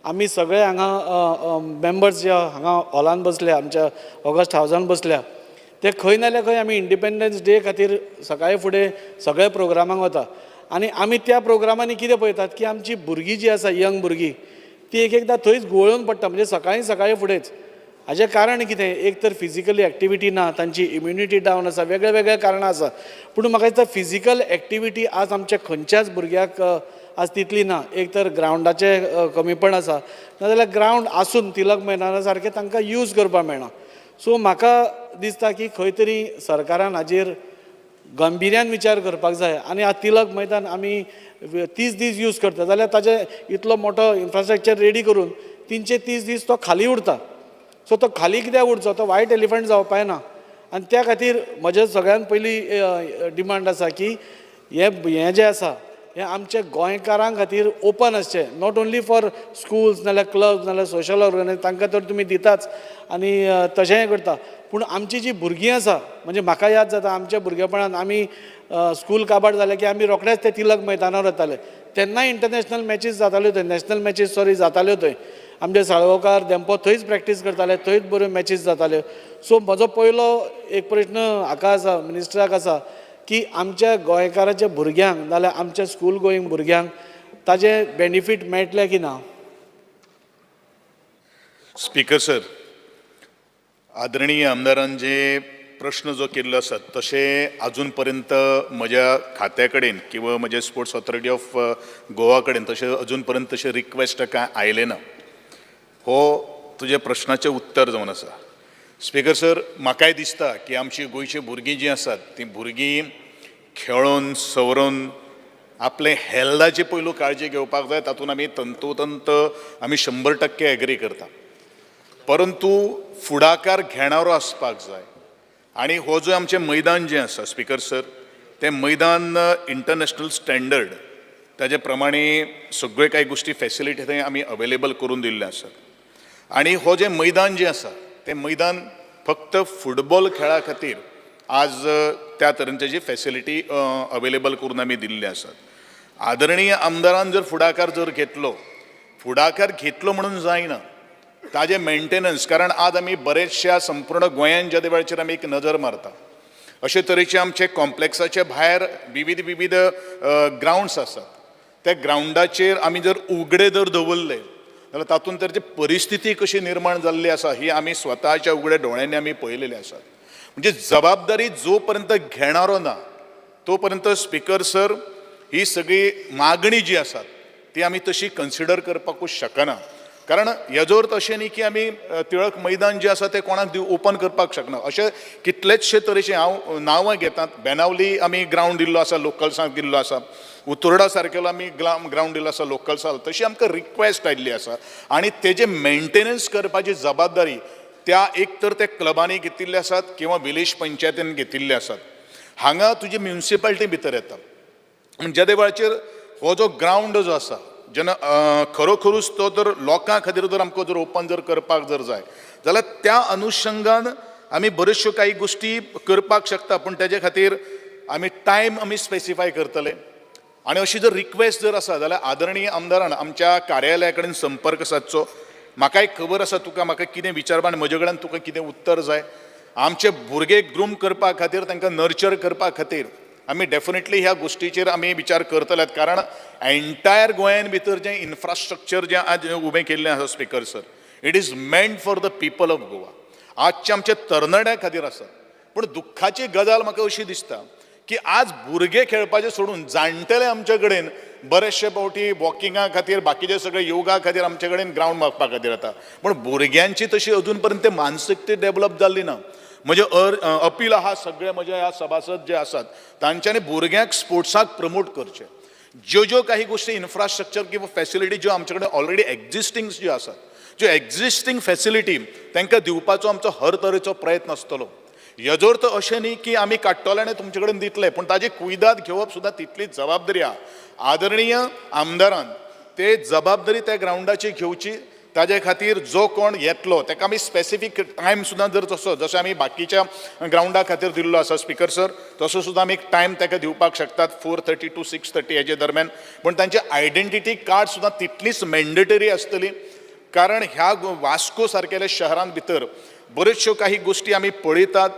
आमी सगळे हांगा मेंबर्स जे हांगा हॉलान बसल्या, आमच्या ऑगस्ट हावजान बसल्या, ते खंय ना जाल्यार खंय आमी इंडिपेंडन्स डे खातीर सकाळी फुडें सगळे प्रोग्रामांक वता आनी आमी त्या प्रोग्रामांनी कितें पळयतात की आमची भुरगीं जीं आसा, यंग भुरगीं, ती एक एकदां थंयच घुंवळून पडटा, म्हणजे सकाळीं सकाळीं फुडेंच. हाजें कारण कितें? एक तर फिजिकली एक्टिविटी ना, तांची इम्युनिटी डावन आसा, वेगळे वेगळे कारणां आसा. पूण म्हाका दिसता फिजिकल एक्टिविटी आज आमच्या खंयच्याच भुरग्याक आज तितली ना. एक तर ग्रावंडाचें कमीपण आसा, नाजाल्यार ग्रावंड आसून तिलक मैदाना सारकें तांकां यूज करपाक मेळना. सो म्हाका दिसता की खंय तरी सरकारान हाजेर गंभिर्यान विचार करपाक जाय. आनी आज तिलक मैदान आमी 30 दीस यूज करता जाल्यार ताजे इतलो मोठो इन्फ्रास्ट्रक्चर रेडी करून 330 दीस तो खाली उरता. सो तो खाली कित्याक उरचो? तो वायट एलिफंट जावपा ना. आनी त्या खातीर म्हजें सगळ्यान पयली डिमांड आसा की हें हें जें आसा हें आमच्या गोंयकारां खातीर ओपन आसचें, not only for schools नाल्यार क्लब्स नाल्यार सोशल ऑर्गनायज. तांकां तर तुमी दिताच आनी तशेंय करता, पूण आमची जी भुरगीं आसा, म्हणजे म्हाका याद जाता आमच्या भुरगेपणान आमी स्कूल काबार जालें की आमी रोखडेच ते तिलक मैदानार वताले. तेन्नाय इंटरनॅशनल मॅचीस जाताल्यो थंय, नॅशनल मॅचीस सॉरी जाताल्यो थंय. आमचे साळगांवकार, धेंपो थंयच प्रॅक्टीस करताले, थंयच बऱ्यो मॅचीस जाताल्यो. सो म्हजो पयलो एक प्रश्न हाका आसा, मिनिस्टराक आसा की आमच्या गोंयकाराच्या भुरग्यांक नाल्यार आमच्या स्कूल गोईंग भुरग्यांक ताजें बेनिफीट मेळटलें की ना? स्पीकर सर, आदरणीय आमदारान जे प्रश्न जो केल्लो आसा, तशें अजून पर्यंत म्हज्या खात्या कडेन किंवा म्हज्या स्पोर्ट्स ऑथॉरिटी ऑफ गोवा कडेन तशें अजून पर्यंत तशें रिक्वेस्ट कांय आयलें ना. हो तुज्या प्रश्नाचें उत्तर जावन आसा. स्पीकर सर, म्हाकाय दिसता की आमची गोंयची भुरगीं जीं आसात तीं भुरगीं खेळोन सवरून आपले हेल्थाची पयलू काळजी घेवपाक जाय. तातूंत आमी तंतोतंत आमी 100% एग्री करता, परंतु फुडाकार घेणारो आसपाक जाय. आनी हो जो आमचें मैदान जें आसा स्पीकर सर, तें मैदान इंटरनॅशनल स्टँडर्ड ताजे प्रमाणे सगळ्यो कांय गोश्टी फेसिलिटी थंय आमी अवेलेबल करून दिल्ल्यो आसात. आनी हो जें मैदान जें आसा तें मैदान फक्त फुटबॉल खेळा खातीर आज त्या तरेन जी फेसिलिटी अवेलेबल करून आमी दिल्ली आसात. आदरणीय आमदारान जर फुडाकार जर घेतलो, फुडाकार घेतलो म्हणून जायना, ताजें मेंटेनन्स, कारण आज आमी बरेचश्या संपूर्ण गोंयान ज्या वेळाचेर आमी एक नजर मारता, अशे तरेचे आमचे कॉम्प्लेक्साचे भायर विविध विविध ग्रावंड्स आसात. त्या ग्रावंडाचेर आमी जर उगडे जर दवरले जाल्यार तातूंत तर जी परिस्थिती कशी निर्माण जाल्ली आसा ही आमी स्वताच्या उगड्या दोळ्यांनी आमी पळयलेली आसात. म्हणजे जबाबदारी जो पर्यंत घेणारो ना तो पर्यंत स्पिकर सर ही सगळी मागणी जी आसात ती आमी तशी कन्सिडर करपाकूच शकना. कारण हेजो अर्थ अशें न्ही की आमी टिळक मैदान जें आसा तें कोणाक दिव ओपन करपाक शकना. अशें कितलेचशे तरेचे हांव नांवां घेतात. बेनावली आमी ग्रावंड दिल्लो आसा लोकल्सांक दिल्लो आसा, उतोर्डा सारकेलो आमी ग्रावंड दिल्लो आसा लोकल्सांक, तशी आमकां रिक्वेस्ट आयिल्ली आसा. आनी तेजें मेंटेनन्स करपाची जबाबदारी त्या एक तर त्या क्लबांनी घेतिल्ले आसात किंवा विलेज पंचायतीन घेतिल्ले आसात. हांगा तुजी म्युनिसिपालिटी भितर येता. जेदे वेळाचेर हो जो ग्रावंड जो आसा जेन्ना खरोखरूच तो जर लोकां खातीर जर आमकां जर ओपन जर करपाक जर जाय जाल्यार त्या अनुशंगान आमी बऱ्योचश्यो काही गोश्टी करपाक शकता. पूण तेजे खातीर आमी टायम आमी स्पेसिफाय करतले. आनी अशी जर रिक्वेस्ट जर आसा जाल्यार आदरणीय आमदारान आमच्या कार्यालया कडेन संपर्क सादचो. म्हाकाय खबर आसा तुका म्हाका कितें विचारपा आनी म्हजे कडेन तुका कितें उत्तर जाय. आमचे भुरगे ग्रूम करपा खातीर, तांकां नर्चर करपा खातीर आमी डेफिनेटली ह्या गोश्टीचेर आमी विचार करतले. कारण एंटायर गोंयान भितर जें इन्फ्रास्ट्रक्चर जें आज उबें केल्लें आसा speaker sir, it is meant for the people of Goa. आजच्या आमच्या तरणाट्यां खातीर आसा. पूण दुख्खाची गजाल म्हाका अशी दिसता की आज भुरगे खेळपाचें सोडून जाणटेले आमचे कडेन बरेचशे फावटी वॉकिंगा खातीर, बाकीचे सगळे योगा खातीर आमचे कडेन ग्रावंड मागपा खातीर येता. पूण भुरग्यांची तशी अजून पर्यंत मानसिकते डेवलप जाल्ली ना. म्हजें अपील आहा सगळे म्हजे ह्या सभासद जे आसात तांच्यांनी भुरग्यांक स्पोर्ट्साक प्रमोट करचें. ज्यो ज्यो काही गोश्टी इन्फ्रास्ट्रक्चर किंवा फेसिलिटी ज्यो आमचे कडेन ऑलरेडी एक्झिस्टींग ज्यो आसात, ज्यो एक्झिस्टींग फेसिलिटी तांकां दिवपाचो आमचो हर तरेचो प्रयत्न आसतलो. हेजो अर्थ अशें न्ही की आमी काडटले आनी तुमचे कडेन दितले, पूण ताजी कुयदाद घेवप सुद्दां तितलीच जबाबदारी आहा. आदरणीय आमदारान ते जबाबदारी त्या ग्रावंडाची घेवची. ताजे खातीर जो कोण येतलो ताका आमी स्पेसिफीक टायम सुद्दां जर तसो जसो आमी बाकीच्या ग्रावंडा खातीर दिल्लो आसा स्पिकर सर, तसो सुद्दां आमी एक टायम ताका दिवपाक शकतात, 4:30 to 6:30 हेजे दरम्यान. पूण तांचे आयडेंटिटी कार्ड सुद्दां तितलीच मॅन्डेटरी आसतली. कारण ह्या वास्को सारकेल्या शहरान भितर बऱ्योचश्यो काही गोश्टी आमी पळयतात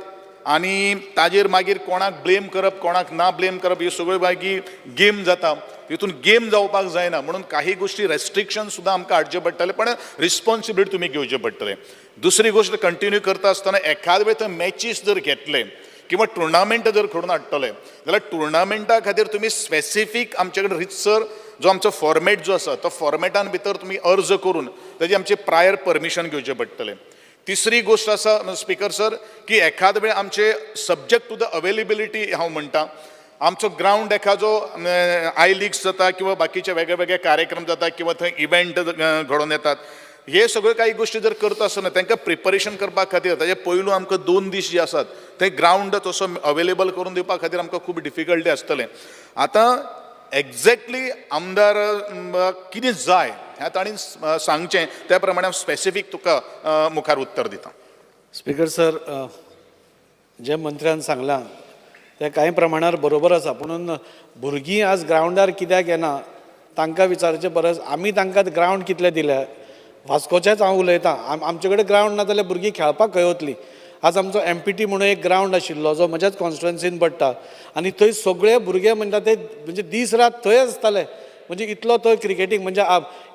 आनी ताजेर मागीर कोणाक ब्लेम करप कोणाक ना ब्लेम करप ह्यो सगळ्यो मागीर गेम जाता. तितून गेम जावपाक जायना म्हणून काही गोश्टी रेस्ट्रिक्शन सुद्दां आमकां हाडचें पडटलें, पण रिस्पोन्सिबिलिटी तुमी घेवचें पडटलें. दुसरी गोश्ट कंटिन्यू करता आसतना एखाद वेळ थंय मॅचीस जर घेतले किंवा टुर्नामेंट जर घडोवन हाडटले जाल्यार टुर्नामेंटा खातीर तुमी स्पेसिफीक आमचे कडेन रितसर जो आमचो फॉर्मेट जो आसा तो फॉर्मेटान भितर तुमी अर्ज करून ताजी आमची प्रायर परमिशन घेवचें पडटलें. तिसरी गोश्ट आसा स्पिकर सर की एखाद वेळ आमचे सब्जॅक्ट टू the availability हांव म्हणटा, आमचो ग्रावंड एखादो I लिग्स जाता किंवा बाकीचे वेगळे वेगळे कार्यक्रम जाता किंवा थंय इव्हेंट घडोवन येतात, हे सगळ्यो काही गोश्टी जर करता आसतना तांकां प्रिपरेशन करपा खातीर ताजे पयलू आमकां 2 दीस जे आसात ते ग्रावंड तसो अवेलेबल करून दिवपा खातीर आमकां खूब डिफिकल्टी आसतलें. आतां एक्झॅक्टली आमदार कितें जाय ह्या तांणी सांगचें, त्या प्रमाणे हांव स्पेसिफीक तुका मुखार उत्तर दिता. स्पिकर सर, जे मंत्र्यान सांगलां तें कांय प्रमाणार बरोबर आसा, पुणून भुरगीं आज ग्रावंडार कित्याक येना तांकां विचारचे परस आमी तांकां ग्रावंड कितले दिल्या. वास्कोचेंच हांव उलयतां, आमचे कडेन ग्रावंड ना जाल्यार भुरगीं खेळपाक खंय वतलीं. आज आमचो एमपीटी म्हणून एक ग्रावंड आशिल्लो जो म्हज्याच कॉन्स्टिट्युएन्सीन पडटा आनी थंय सगळे भुरगे म्हणटा ते म्हणजे दीस रात थंय आसताले. म्हणजे इतलो थंय क्रिकेटीक म्हणजे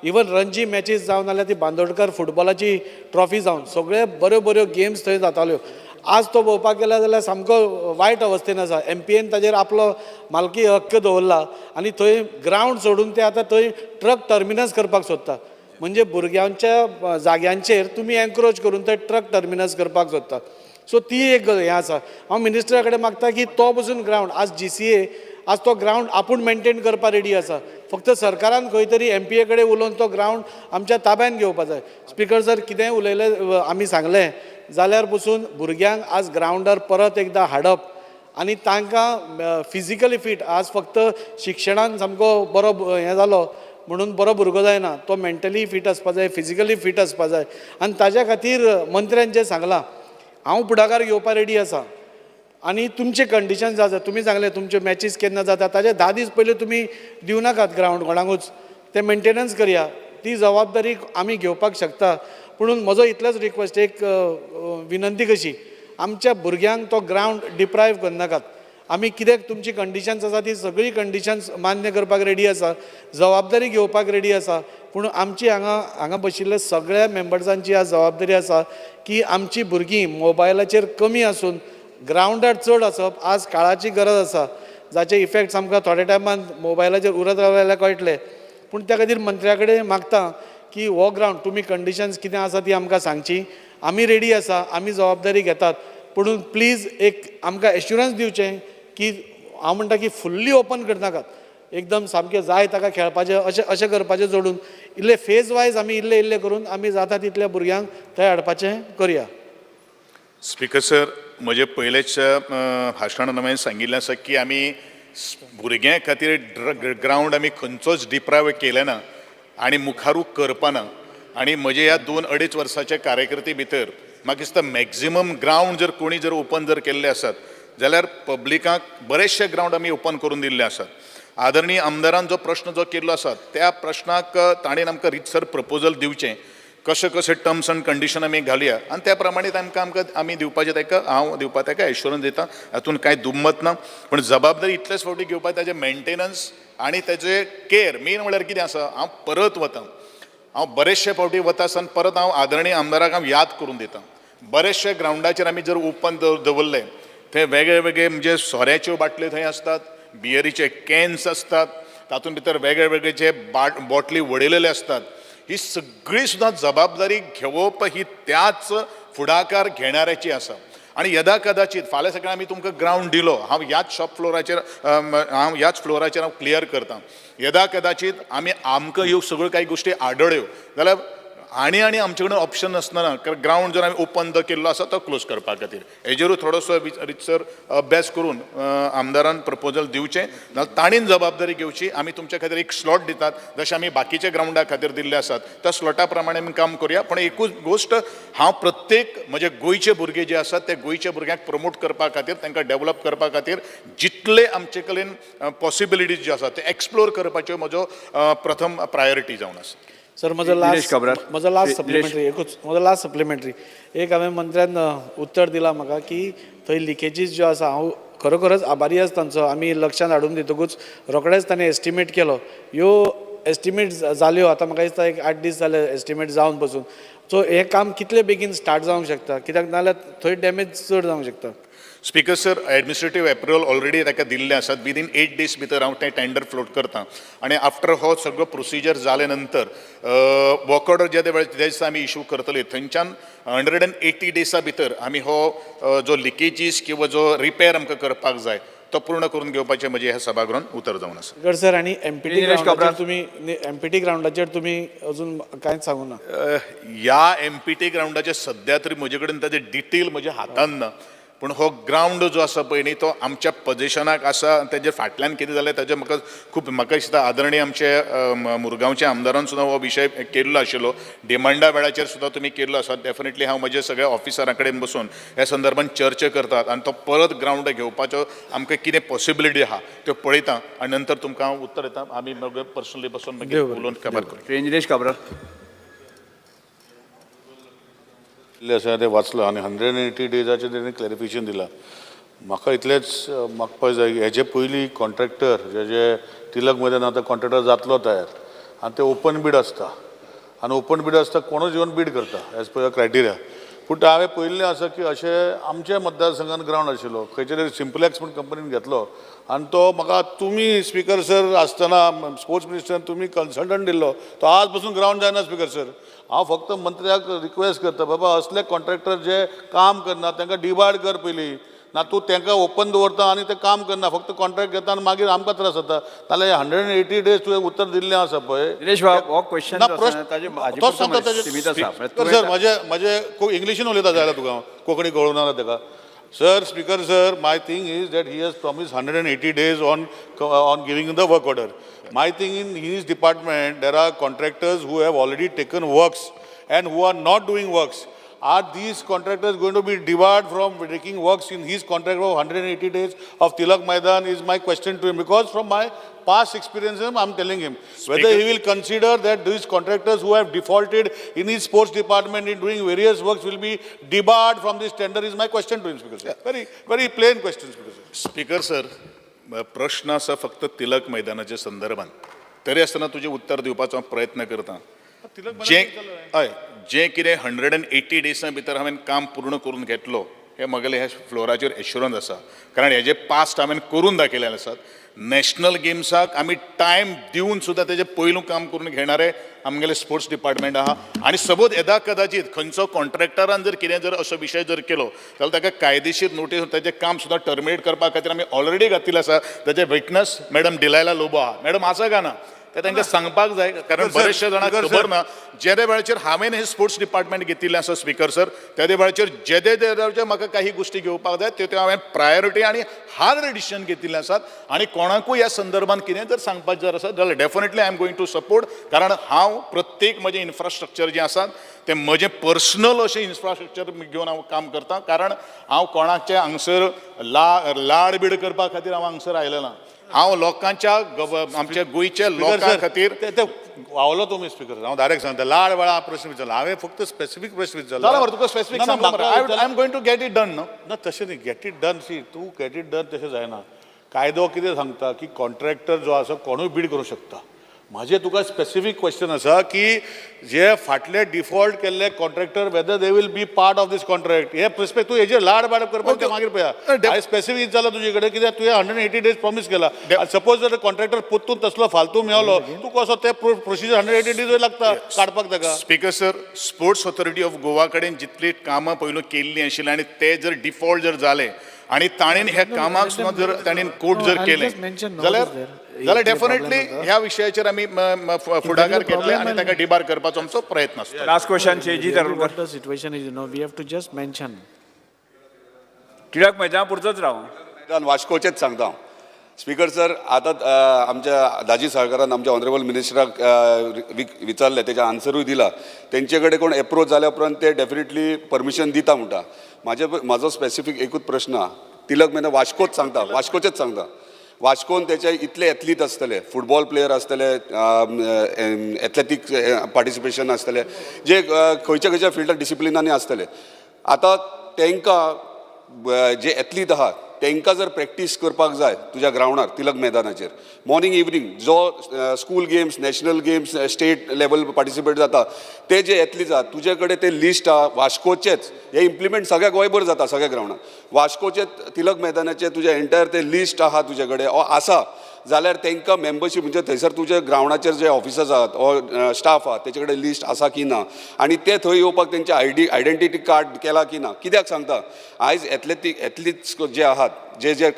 इवन रणजी मॅचीस जावन जाल्यार ती बांदोडकर फुटबॉलाची ट्रॉफी जावन सगळे बऱ्यो बऱ्यो गेम्स थंय जाताल्यो. आज तो पळोवपाक गेलो जाल्यार सामको वायट अवस्थेन आसा. एम पी एन ताजेर आपलो मालकी हक्क दवरला आनी थंय ग्रावंड सोडून ते आतां थंय ट्रक टर्मिनस करपाक सोदता. म्हणजे भुरग्यांच्या जाग्यांचेर तुमी एनक्रोच करून ते ट्रक टर्मिनस करपाक सोदता. सो ती एक हें आसा. हांव मिनिस्टरा कडेन मागता की तो पसून ग्रावंड आज जी सी ए आज तो ग्रावंड आपूण मेनटेन करपाक रेडी आसा, फक्त सरकारान खंय तरी एम पी ए कडेन उलोवन तो ग्रावंड आमच्या ताब्यान घेवपा जाय. स्पिकर सर, कितेंय उलयलें आमी सांगलें जाल्यार पसून भुरग्यांक आज ग्रावंडार परत एकदां हाडप आनी तांकां फिजिकली फीट. आज फक्त शिक्षणान सामको बरो हें जालो म्हणून बरो भुरगो जायना, तो मेंटली फीट आसपा जाय, फिजिकली फीट आसपा जाय. आनी ताज्या खातीर मंत्र्यान जें सांगलां, हांव फुडाकार घेवपा रेडी आसा. आनी तुमचे कंडिशन्स आसा, तुमी सांगलें तुमच्यो मॅचीस केन्ना जाता ताजे 10 दीस पयलीं तुमी दिवं नाकात ग्रावंड कोणाकूच, तें मेंटेनन्स करया, ती जबाबदारी आमी घेवपाक शकता. पुणून म्हजो इतलोच रिक्वेस्ट, एक विनंती कशी, आमच्या भुरग्यांक तो ग्रावंड डिप्रायव करनाकात. आमी कित्याक तुमची कंडिशन्स आसा ती सगळी कंडिशन्स मान्य करपाक रेडी आसा, जबाबदारी घेवपाक रेडी आसा, पूण आमची हांगा हांगा बशिल्ले सगळ्या मेंबर्सांची आज जबाबदारी आसा की आमची भुरगीं मोबायलाचेर कमी आसून ग्रावंडार चड आसप आज काळाची गरज आसा, जाचे इफेक्ट्स आमकां थोड्या टायमान मोबायलाचेर उरत रावले जाल्यार कळटले. पूण त्या खातीर मंत्र्या कडेन मागता की हो ग्रावंड तुमी कंडिशन्स कितें आसा ती आमकां सांगची, आमी रेडी आसा, आमी जबाबदारी घेतात, पूण प्लीज एक आमकां एश्युरन्स दिवचें की हांव म्हणटा की फुल्ली ओपन करनाकात, एकदम सामकें जाय ताका खेळपाचें अशें अशें करपाचें सोडून इल्ले फेज वायज आमी इल्ले इल्ले करून आमी जाता तितल्या भुरग्यांक थंय हाडपाचें करया. स्पीकर सर, म्हजे पयलेच भाशणान हांवें सांगिल्लें आसा की आमी भुरग्यां खातीर ग्रावंड आमी खंयचोच डिप्रायव केलें ना आनी मुखारूय करपाना. आनी म्हजे ह्या 2-2.5 वर्साच्या कार्यकर्ते भितर म्हाका दिसता मॅक्झिमम ग्रावंड जर कोणी जर ओपन जर केल्ले आसात जाल्यार पब्लिकाक बरेचशे ग्रावंड आमी ओपन करून दिल्ले आसात. आदरणीय आमदारान जो प्रश्न जो केल्लो आसा त्या प्रश्नाक ताणें आमकां रितसर प्रपोजल दिवचें, कशें कशें टर्म्स आनी कंडिशन आमी घालया आनी त्या प्रमाणे तांकां आमकां आमी दिवपाचें ताका हांव दिवपा ताका एश्योरन्स दिता, हातूंत कांय दुमत ना. पूण जबाबदारी इतलेच फावटी घेवपाक ताजें मेंटेनन्स आनी ताजें केअर मेन म्हणल्यार कितें आसा, हांव परत वता, हांव बरेचशे फावटी वता आसतना परत हांव आदरणीय आमदाराक हांव याद करून दिता, बरेचशे ग्रावंडाचेर आमी जर ओपन दवरले थंय वेगळे वेगळे म्हणजे सोऱ्याच्यो बाटल्यो थंय आसतात, बियरीचे कॅन्स आसतात, तातूंत भितर वेगळे वेगळे जे बॉटली वडयलेले आसतात, ही सगळी सुद्दां जबाबदारी घेवप ही त्याच फुडाकार घेणाऱ्याची आसा. आनी यदा कदाचीत फाल्यां सकाळीं आमी तुमकां ग्रावंड दिलो, हांव ह्याच शॉप फ्लोराचेर हांव ह्याच फ्लोराचेर हांव क्लियर करता, यदा कदाचीत आमी आमकां ह्यो सगळ्यो कांय गोश्टी आडळ्यो जाल्यार आनी आनी आमचे कडेन ऑप्शन आसना ना, कारण ग्रावंड जर आमी ओपन जो केल्लो आसा तो क्लोज करपा खातीर हेजेरूय थोडोसो रितसर अभ्यास करून आमदारान प्रपोजल दिवचें, नाजाल्यार ताणेन जबाबदारी घेवची. आमी तुमच्या खातीर एक स्लॉट दितात जशें आमी बाकीच्या ग्रावंडा खातीर दिल्ले आसात त्या स्लॉटा प्रमाणे आमी काम करुया. पूण एकूच गोश्ट, हांव प्रत्येक म्हजे गोंयचे भुरगे जे आसात ते गोंयच्या भुरग्यांक प्रमोट करपा खातीर, तांकां डेवलप करपा खातीर जितले आमचे कडेन पॉसिबिलिटीज ज्यो आसात ते एक्सप्लोर करपाच्यो म्हजो प्रथम प्रायोरिटी जावन आसा. सर, म्हजो लास्ट म्हजो लास्ट सप्लिमेंटरी एकूच, म्हजो लास्ट सप्लिमेंटरी एक, हांवें मंत्र्यान उत्तर दिलां म्हाका की थंय लिकेजीस ज्यो आसा, हांव खरोखरच आभारी आसा तांचो, आमी लक्षांत हाडून दितकूच रोखडेच ताणें एस्टिमेट केलो. ह्यो एस्टिमेट जाल्यो, आतां म्हाका दिसता एक 8 दीस जाले एस्टिमेट जावन पसून. सो हें काम कितले बेगीन स्टार्ट जावंक शकता, कित्याक नाजाल्यार थंय डॅमेज चड जावंक शकता. Speaker sir, administrative approval already ताका दिल्ले आसात, विदीन 8 दीस भितर हांव तें टेंडर फ्लोट करता आनी आफ्टर हो सगळो प्रोसिजर जाले नंतर वर्क ऑर्डर जे वेळ ज्या दिसा आमी इशू करतले थंयच्यान 180 डेसा भितर आमी हो जो लिकेजीस किंवा जो रिपेर आमकां करपाक जाय तो पूर्ण करून घेवपाचें म्हजें ह्या सभागृहान उतर जावन आसा. स्पीकर सर, आनी एमपीटी ग्रावंडाचेर तुमी एमपीटी ग्रावंडाचेर तुमी अजून कांयच सांगू ना. ह्या एमपीटी ग्रावंडाचेर सद्या तरी म्हजे कडेन ताजें डिटेल म्हज्या हातान ना, पूण हो ग्रावंड जो आसा पळय न्ही तो आमच्या पजेशनाक आसा. तेजे फाटल्यान कितें जालें ताजें म्हाका खूब म्हाका दिसता आदरणीय आमचे मुरगांवचे आमदारान सुद्दां हो विशय केल्लो आशिल्लो, डिमांडा वेळाचेर सुद्दां तुमी केल्लो आसा. डेफिनेटली हांव म्हजे सगळ्या ऑफिसरां कडेन बसून ह्या संदर्भान चर्चा करतात आनी तो परत ग्रावंड घेवपाचो आमकां कितें पॉसिबिलिटी आहा त्यो पळयता आनी नंतर तुमकां हांव उत्तर दिता. आमी मागीर पर्सनली बसून मागीर उलोवन खबर करूं. निलेश काब्राल. आसा तें वाचलो आनी 180 डेजाचें तेणी क्लॅरिफिकेशन दिलां. म्हाका इतलेंच मागपाक जाय, हेजे पयलीं कॉन्ट्रॅक्टर जे तिलक मैदान आतां कॉन्ट्रॅक्टर जातलो तयार आनी ते ओपन बीड आसता आनी ओपन बीड आसता कोणूच येवन बीड करता एज पर क्रायटेरिया. पूण हांवें पळयल्लें आसा की अशें आमच्या मतदारसंघान ग्रावंड आशिल्लो खंयच्या तरी सिम्पलेक्स म्हूण कंपनीन घेतलो आनी तो म्हाका तुमी स्पीकर सर आसतना स्पोर्ट्स मिनिस्टरान तुमी कन्सल्टंट दिल्लो, तो आज पसून ग्रावंड जायना स्पीकर सर. हांव फक्त मंत्र्याक रिक्वेस्ट करता, बाबा असले कॉन्ट्रॅक्टर जे काम करना तांकां डिवायड कर पयलीं, ना तूं तांकां ओपन दवरता आनी ते काम करना, फक्त कॉन्ट्रॅक्ट घेता आनी मागीर आमकां त्रास जाता. नाल्यार 180 डेज तुवें उत्तर दिल्लें आसा पळय. निलेश बाब, हो क्वेश्चन तोच सांगता. सर, म्हजे म्हजे इंग्लिशीन उलयता जाल्यार तुका हांव कोंकणी कळूंक ना ताका. Sir, Speaker sir, my thing is that he has promised 180 days on giving the work order. My thing, in his department, there are contractors who have already taken works and who are not doing works. Are these contractors going to be debarred from taking works in his contract of 180 days of Tilak Maidan is my question to him, because from my past experience, I'm telling him whether he will consider that these contractors who have defaulted in his sports department in doing various works will be debarred from this tender is my question to him, Speaker sir. Very, very plain question, Speaker sir. Speaker sir, प्रश्न आसा फक्त तिलक मैदानाच्या संदर्भात, तरी आसतना तुजें उत्तर दिवपाचो हांव प्रयत्न करता. जे हय, जें कितें 180 डेजां भितर हांवें काम पूर्ण करून घेतलो हें म्हगेलें ह्या फ्लोराचेर एश्युरन्स आसा, कारण हेजे पास्ट हांवें करून दाखयलेले आसात. नॅशनल गेम्साक आमी टायम दिवन सुद्दां तेजें पयलू काम करून घेणारे आमगेले स्पोर्ट्स डिपार्टमेंट आहा. आनी सपोज येदा कदाचीत खंयचो कॉन्ट्रॅक्टरान जर कितें जर असो विशय जर केलो जाल्यार ताका कायदेशीर नोटीस, ताजें काम सुद्दां टर्मिनेट करपा खातीर आमी ऑलरेडी घातिल्लें आसा. ताजें विटनस मॅडम डिलायला लोबो आहा. मॅडम आसा काय ना तें तांकां सांगपाक जाय, कारण बरेचशे जाणांक खबर ना. जेदे वेळाचेर हांवें हें स्पोर्ट्स डिपार्टमेंट घेतिल्लें आसा स्पिकर सर, तेदे वेळाचेर जेदे वेळाचेर म्हाका काही गोश्टी घेवपाक जाय त्यो त्यो हांवें प्रायोरिटी आनी हार्ड डिसिजन घेतिल्लें आसात. आनी कोणाकूय ह्या संदर्भात कितें जर सांगपाक जर आसा जाल्यार definitely I am going to support, कारण हांव प्रत्येक म्हजें इन्फ्रास्ट्रक्चर जें आसा तें म्हजें पर्सनल अशें इन्फ्रास्ट्रक्चर घेवन हांव काम करता, कारण हांव कोणाचें हांगसर लाड बीड करपा खातीर हांव हांगसर आयलें ना. हांव लोकांच्या आमच्या गोंयच्या लोकां खातीर ते वावलो तुमी स्पिकर, हांव डायरेक्ट सांगता, लाड वेळा प्रश्न विचारला हांवें, फक्त स्पेसिफीक प्रश्न विचारला. जालें मरे, तुका स्पेसिफीक सांगलो मरे. I am going to get it done न्हू. ना, तशें न्ही, गेट it done, सी तूं गेट it done तशें जायना. कायदो कितें सांगता की कॉन्ट्रॅक्टर जो आसा कोणूय बीड करूं शकता. म्हाजें तुका स्पेसिफीक क्वेश्चन आसा की जे फाटले डिफॉल्ट केल्ले contractor whether they will be part of this contract, हे प्रिस्पेक्ट तूं हेजेर लाड बाड करपाक ते मागीर पळया. हांवें स्पेसिफीक विचारलां तुजे कडेन, कित्याक तुवें 180 डेज प्रॉमीस केला. सपोज जर कॉन्ट्रॅक्टर परतून तसलो फालतू मेवलो, तूं कसो ते प्रोसिजर 180 डेज लागता काडपाक ताका. Speaker sir, sports authority of Goa कडेन जितली कामां पयलू केल्लीं आशिल्लीं आनी ते जर डिफॉल्ट जर जाले आनी ताणें ह्या कामाक सुद्दां जर ताणें कोर्ट जर केलें जाल्यार डेफिनेटली ह्या विशयाचेर आमी फुडाकार घेतले आनी ताका डिबार करपाचो आमचो प्रयत्न आसता. Last question, Shri Tarulkar. What the situation is, you know, we have to just mention. Tilak Maidan पुरतोच राव. वास्कोचेच सांगता हांव. स्पिकर सर, आतां आमच्या दाजी साळकारान आमच्या ऑनरेबल मिनिस्टराक विचारलें, तेजें आन्सरूय दिला. तेंचे कडेन कोण एप्रोच जाल्या उपरांत ते डेफिनेटली परमिशन दिता म्हणटा. म्हाजो स्पेसिफीक एकूच प्रश्न आहा, तिलक मैदान वास्कोच सांगता, वास्कोचेच सांगता. वास्कोन तेचे इतले एथलीट आसतले, फुटबॉल प्लेयर आसतले, एथलेटीक पार्टिसिपेशन आसतले, जे खंयच्या खंयच्या फिल्डार डिसिप्लिनांनी आसतले. आतां तांकां जे एथलीट आहा तांकां जर प्रॅक्टीस करपाक जाय तुज्या ग्रावंडार तिलक मैदानाचेर मॉर्निंग इवनींग, जो school games, national games, state level participate जाता ते जे एथलीट आहा तुजे कडेन ते लिस्ट आहा वास्कोचेच, हे इम्प्लिमेंट सगळ्या गोंयभर जाता सगळ्या ग्रावंडार, वास्कोचे तिलक मैदानाचे तुजे एंटायर ते लिस्ट आहा तुजे कडेन आसा जाल्यार तांकां मेंबरशीप म्हणजे थंयसर तुजे ग्रावंडाचेर जे ऑफिसर्स आहात ऑर स्टाफ आहा तेचे कडेन लिस्ट आसा की ना, आनी ते थंय येवपाक तेंचे आयडेंटिटी कार्ड केला की ना. कित्याक सांगता, आयज एथलीट्स जे आहात जे जे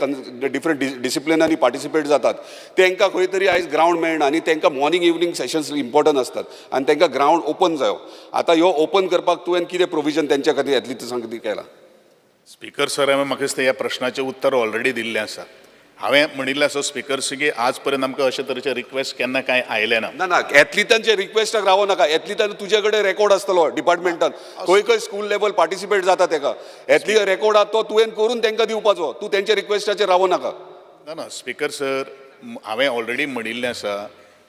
डिफरंट डिसिप्लिनांनी पार्टिसिपेट जातात तांकां खंय तरी आयज ग्रावंड मेळना आनी तांकां मॉर्निंग इवनींग सेशन्स इम्पॉर्टंट आसतात आनी तांकां ग्रावंड ओपन जायो. आतां ह्यो ओपन करपाक तुवें कितें प्रोविजन तेंच्या खातीर एथलीट्सां खातीर केलां? स्पिकर सर, हांवें म्हाका दिसता ह्या प्रश्नाचें उत्तर ऑलरेडी दिल्लें आसा. हांवें म्हणिल्लें आसा स्पिकर सर की आज पर्यंत आमकां अशे तरेचे रिक्वेस्ट केन्ना कांय आयलें ना. ना ना, एथलिटांचे रिक्वेस्टाक रावो नाका. एथलिटान तुजे कडेन रेकॉर्ड आसतलो डिपार्टमेंटान, खंय खंय स्कूल लेवल पार्टिसिपेट जाता तेका एथलीट रेकॉर्ड आहा तो तुवें करून तांकां दिवपाचो, तूं तेंच्या रिक्वेस्टाचेर रावो नाका. ना ना स्पिकर सर, हांवें ऑलरेडी म्हणिल्लें आसा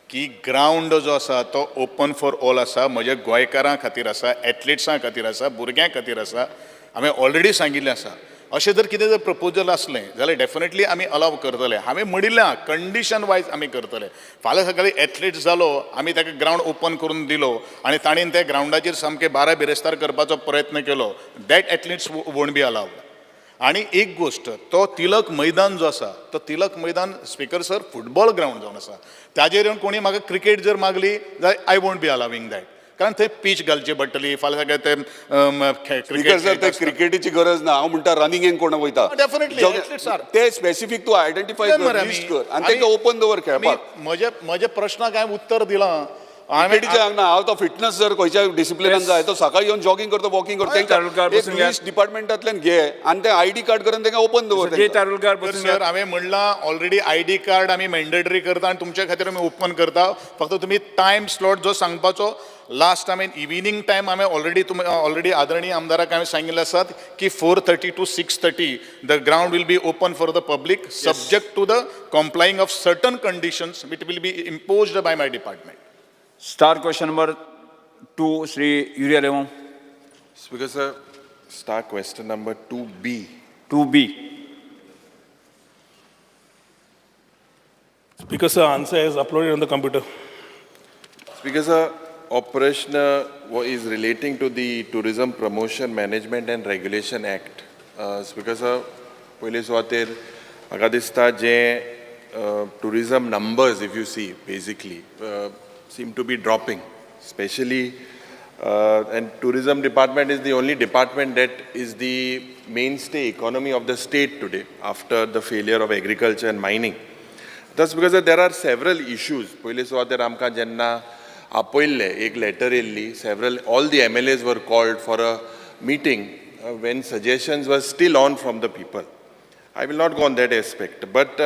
की ग्रावंड जो आसा तो ओपन फॉर ऑल आसा, म्हज्या गोंयकारां खातीर आसा, एथलिट्सां खातीर आसा, भुरग्यां खातीर आसा. हांवें ऑलरेडी सांगिल्लें आसा. अशें जर कितें जर प्रपोजल आसलें जाल्यार डेफिनेटली आमी अलाव करतले. हांवें म्हणिल्लें आहा कंडिशन वायज आमी करतले. फाल्यां सकाळीं एथलीट जालो, आमी ताका ग्रावंड ओपन करून दिलो आनी ताणें त्या ग्रावंडाचेर सामकें बारा बिरेस्तार करपाचो प्रयत्न केलो, that athletes won't be allowed. आनी एक गोश्ट, तो तिलक मैदान जो आसा तो Tilak Maidan speaker sir football ground जावन आसा, ताजेर येवन कोणी म्हाका क्रिकेट जर मागली जाल्यार I won't be allowing that, कारण थंय पीच घालची पडटली. फाल्यां सगळें ते स्पिकर सर, ते क्रिकेटीची गरज ना. हांव म्हणटा रनिंगेन कोण वयता डेफिनेटली ते स्पेसिफीक तूं आयडेंटिफाय कर, लिस्ट कर आनी तांकां ओपन दवर खेळपाक. म्हज्या प्रश्नाक हांवें उत्तर दिलां. क्रिकेटीचें हांगा ना. हांव तो फिटनस जर खंयच्या डिसिप्लिनान जाय तो सकाळी येवन जॉगिंग करता, वॉकिंग करता. तारुलकार, तांकां एक बसून घ्या. लिस्ट डिपार्टमेंटांतल्यान घे आनी ते आयडी कार्ड करून तांकां ओपन दवर जे तांकां. तारुलकार तर बसून सर घेयात. हांवें म्हणलां ऑलरेडी I D card आमी मॅन्डेटरी करता आनी तुमच्या खातीर आमी ओपन करता. फक्त तुमी टायम स्लॉट जो सांगपाचो लास्ट आमी इव्हिनींग टायम हांवें ऑलरेडी तुमी ऑलरेडी आदरणीय आमदाराक हांवें सांगिल्लें आसात की 4:30 to 6:30 the ground will be open for the public, subject to the complying of certain conditions it will be imposed by my department. Star question number 2, Shri Yuri Alemao. Speaker sir, star question number 2B. 2B. Speaker sir, answer is uploaded on the computer. Speaker sir, operation is relating to the Tourism Promotion Management and Regulation Act. Speaker sir, पयले सुवातेर म्हाका दिसता जे tourism numbers if you see basically seem to be dropping, specially and tourism department is the only department that is the mainstay economy of the state today after the failure of agriculture and mining. That's because there are several issues. पयले सुवातेर आमकां जेन्ना आपयल्लें एक letter येयल्ली, several all the MLAs were called for a meeting when suggestions were still on from the people. I will not go on that aspect, but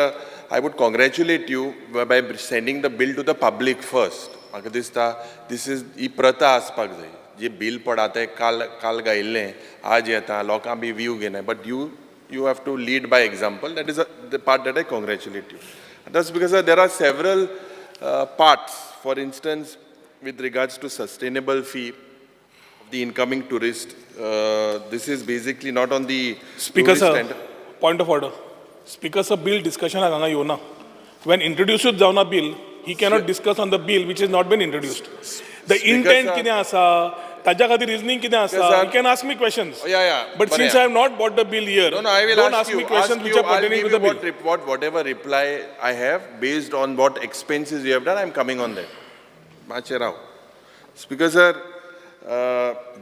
I would congratulate you by sending the bill to the public first. म्हाका दिसता this is ही प्रथा आसपाक जाय. जे bill पड आतां काल काल गायिल्लें आज येता लोकां बी व्यू घेना, but you have to lead by example. That is the part that I congratulate you. That's because there are several parts. For instance, with regards to sustainable fee of the incoming tourist, this is basically not on the Speaker tourist sir, and- point of order. Speaker sir, bill discussion हांगा येवना. When introduced जावना bill, he cannot discuss on the bill which has not been introduced. The Speaker intent sir- कितें आसा, ताज्या खातीर reasoning कितें आसा, sir- you can ask me questions. Oh, yeah, yeah. But बरें. since I have not bought the bill here, No, no, I will don't ask ask you. me questions ask which you, are I'll pertaining give to the you bill. Whatever reply I have based on what expenses you have done, I'm coming on that. मातशें राव. Speaker sir,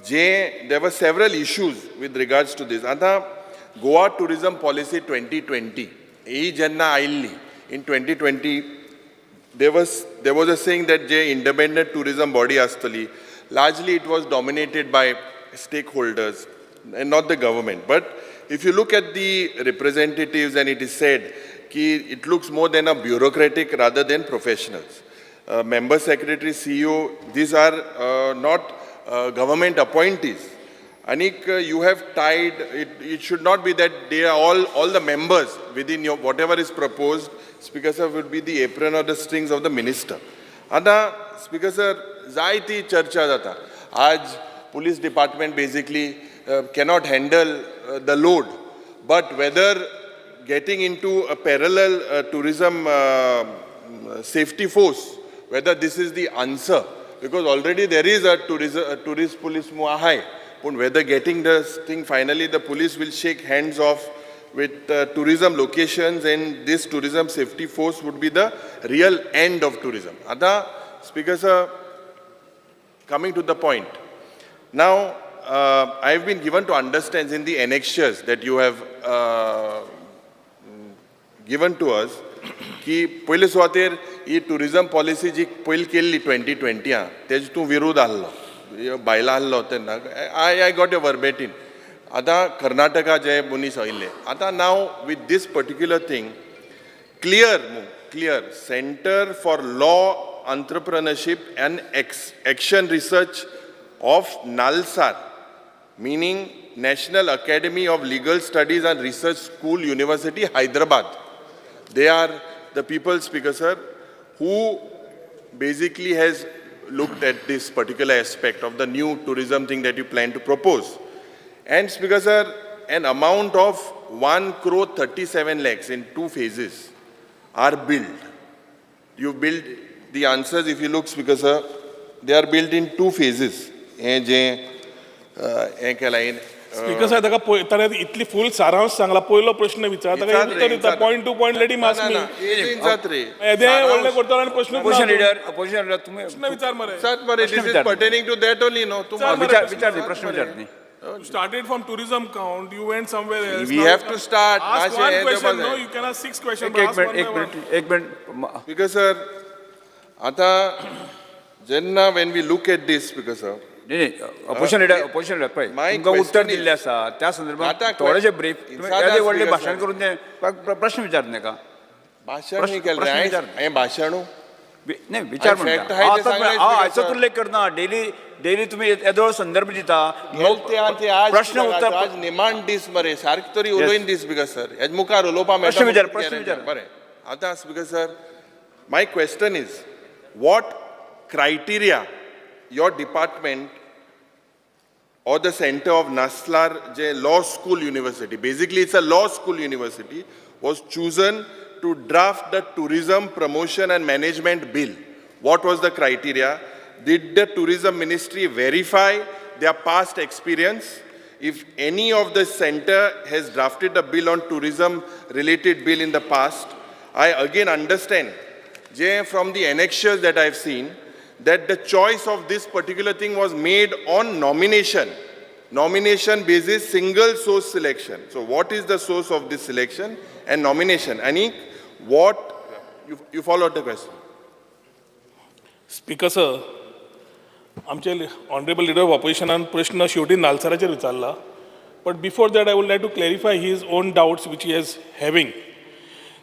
J, there were several issues with regards to this. आतां Goa tourism policy 2020 ही जेन्ना आयिल्ली in 2020, there was a saying that J independent tourism body आसतली, largely it was dominated by stakeholders and not the government. But if you look at the representatives, and it is said ki it looks more than a bureaucratic rather than professionals. Member secretary, CEO, these are not government appointees. Anik, you have tied, it should not be that they are all the members within your, whatever is proposed, Speaker sir, would be the apron or the strings of the minister. आतां Speaker sir, जायती चर्चा जाता. आज police department basically cannot handle the load, but whether getting into a parallel tourism safety force, whether this is the answer, because already there is a tourist police ahai, but whether getting this thing finally the police will shake hands off with tourism locations, and this tourism safety force would be the real end of tourism. Ada, Speaker sir, coming to the point. Now, I have been given to understand in the annexures that you have given to us की पयले सुवातेर ही tourism policy जी पयली केल्ली 2020 आं, तेजे तूं विरोध आहलो, बायलां आहलो तेन्ना I got a verbatim. आतां कर्नाटका जे मनीस आयिल्ले, आतां now with this particular thing clear मू, clear centre for law entrepreneurship and action research of NALSAR, meaning National Academy of Legal Studies and Research School, University, Hyderabad. They are the people, Speaker sir, who basically has looked at this particular aspect of the new tourism thing that you plan to propose. And Speaker sir, an amount of 1 crore 37 lakhs in 2 phases are billed. You build the answers, if you look, Speaker sir, they are built in 2 phases. हे जे हें केलां Speaker sir, ताका ताणें इतली फूल सारांश सांगला, पयलो प्रश्न विचार ताका विचार रे, उत्तर दिता, विचार. Point to point let him ask me. विचार रे. येदें व्हडलें करतलो आनी प्रश्नूच ना अपोजिशन तूं. लिडर, अपोजिशन लिडर तुमी प्रश्न विचार मरे. विचार मरे, प्रश्न this is विचार. pertaining to that only, no? तूं विचार मरे. विचार विचार न्ही, प्रश्न विचार न्ही. You started from tourism count, you went somewhere else. We Now have to start. Ask मातशें one हें question, जावपाक no, जाय. you can ask 6 questions, एक but एक ask one minute, by एक one. Minute, एक मिनिट. Because sir, आतां जेन्ना when we look at this, Speaker sir, नाही नाही, ऑपोजिशन लिडर, ऑपोजिशन लिडर पळय, My तुमकां उत्तर question is- दिल्लें आसा त्या संदर्भात आतां थोडेशें ब्रीफ इन्सादा येदें व्हडलें speaker भाशण sir. करून ते प्रश्न विचार नाका. भाशण प्रश्न- न्ही केलें प्रश्न हांवें. विचार. हांवें भाशणू नाही, विचार हांवें म्हणटा fact आहाय ते हांव आतां सांगलें हांव speaker हाचोच sir. उल्लेख करना. डेली डेली तुमी येदोळ संदर्भ दिता. गेल ते आहा ते आज प्रश्न कित्याक उत्तर आज निमाण दीस मरे, सारकें तरी उलोवन दीस स्पीकर सर, हेज मुखार उलोवपा मेळटा. प्रश्न विचार, प्रश्न विचार. बरें, आतां Speaker sir, my question is, what criteria your department or the center of Naslar J Law School University, basically it's a law school university, was chosen to draft the Tourism Promotion and Management Bill. What was the criteria? Did the Tourism Ministry verify their past experience? If any of the center has drafted a bill on tourism related bill in the past, I again understand, Jay, from the annexures that I've seen, that the choice of this particular thing was made on nomination. Nomination basis, single source selection. So what is the source of this selection and nomination? Anik, what, you followed the question? Speaker sir, आमचे honourable leader of ऑपोजिशनान प्रश्न शेवटी नालसराचेर विचारला, but before that I would like to clarify his own doubts which he has having.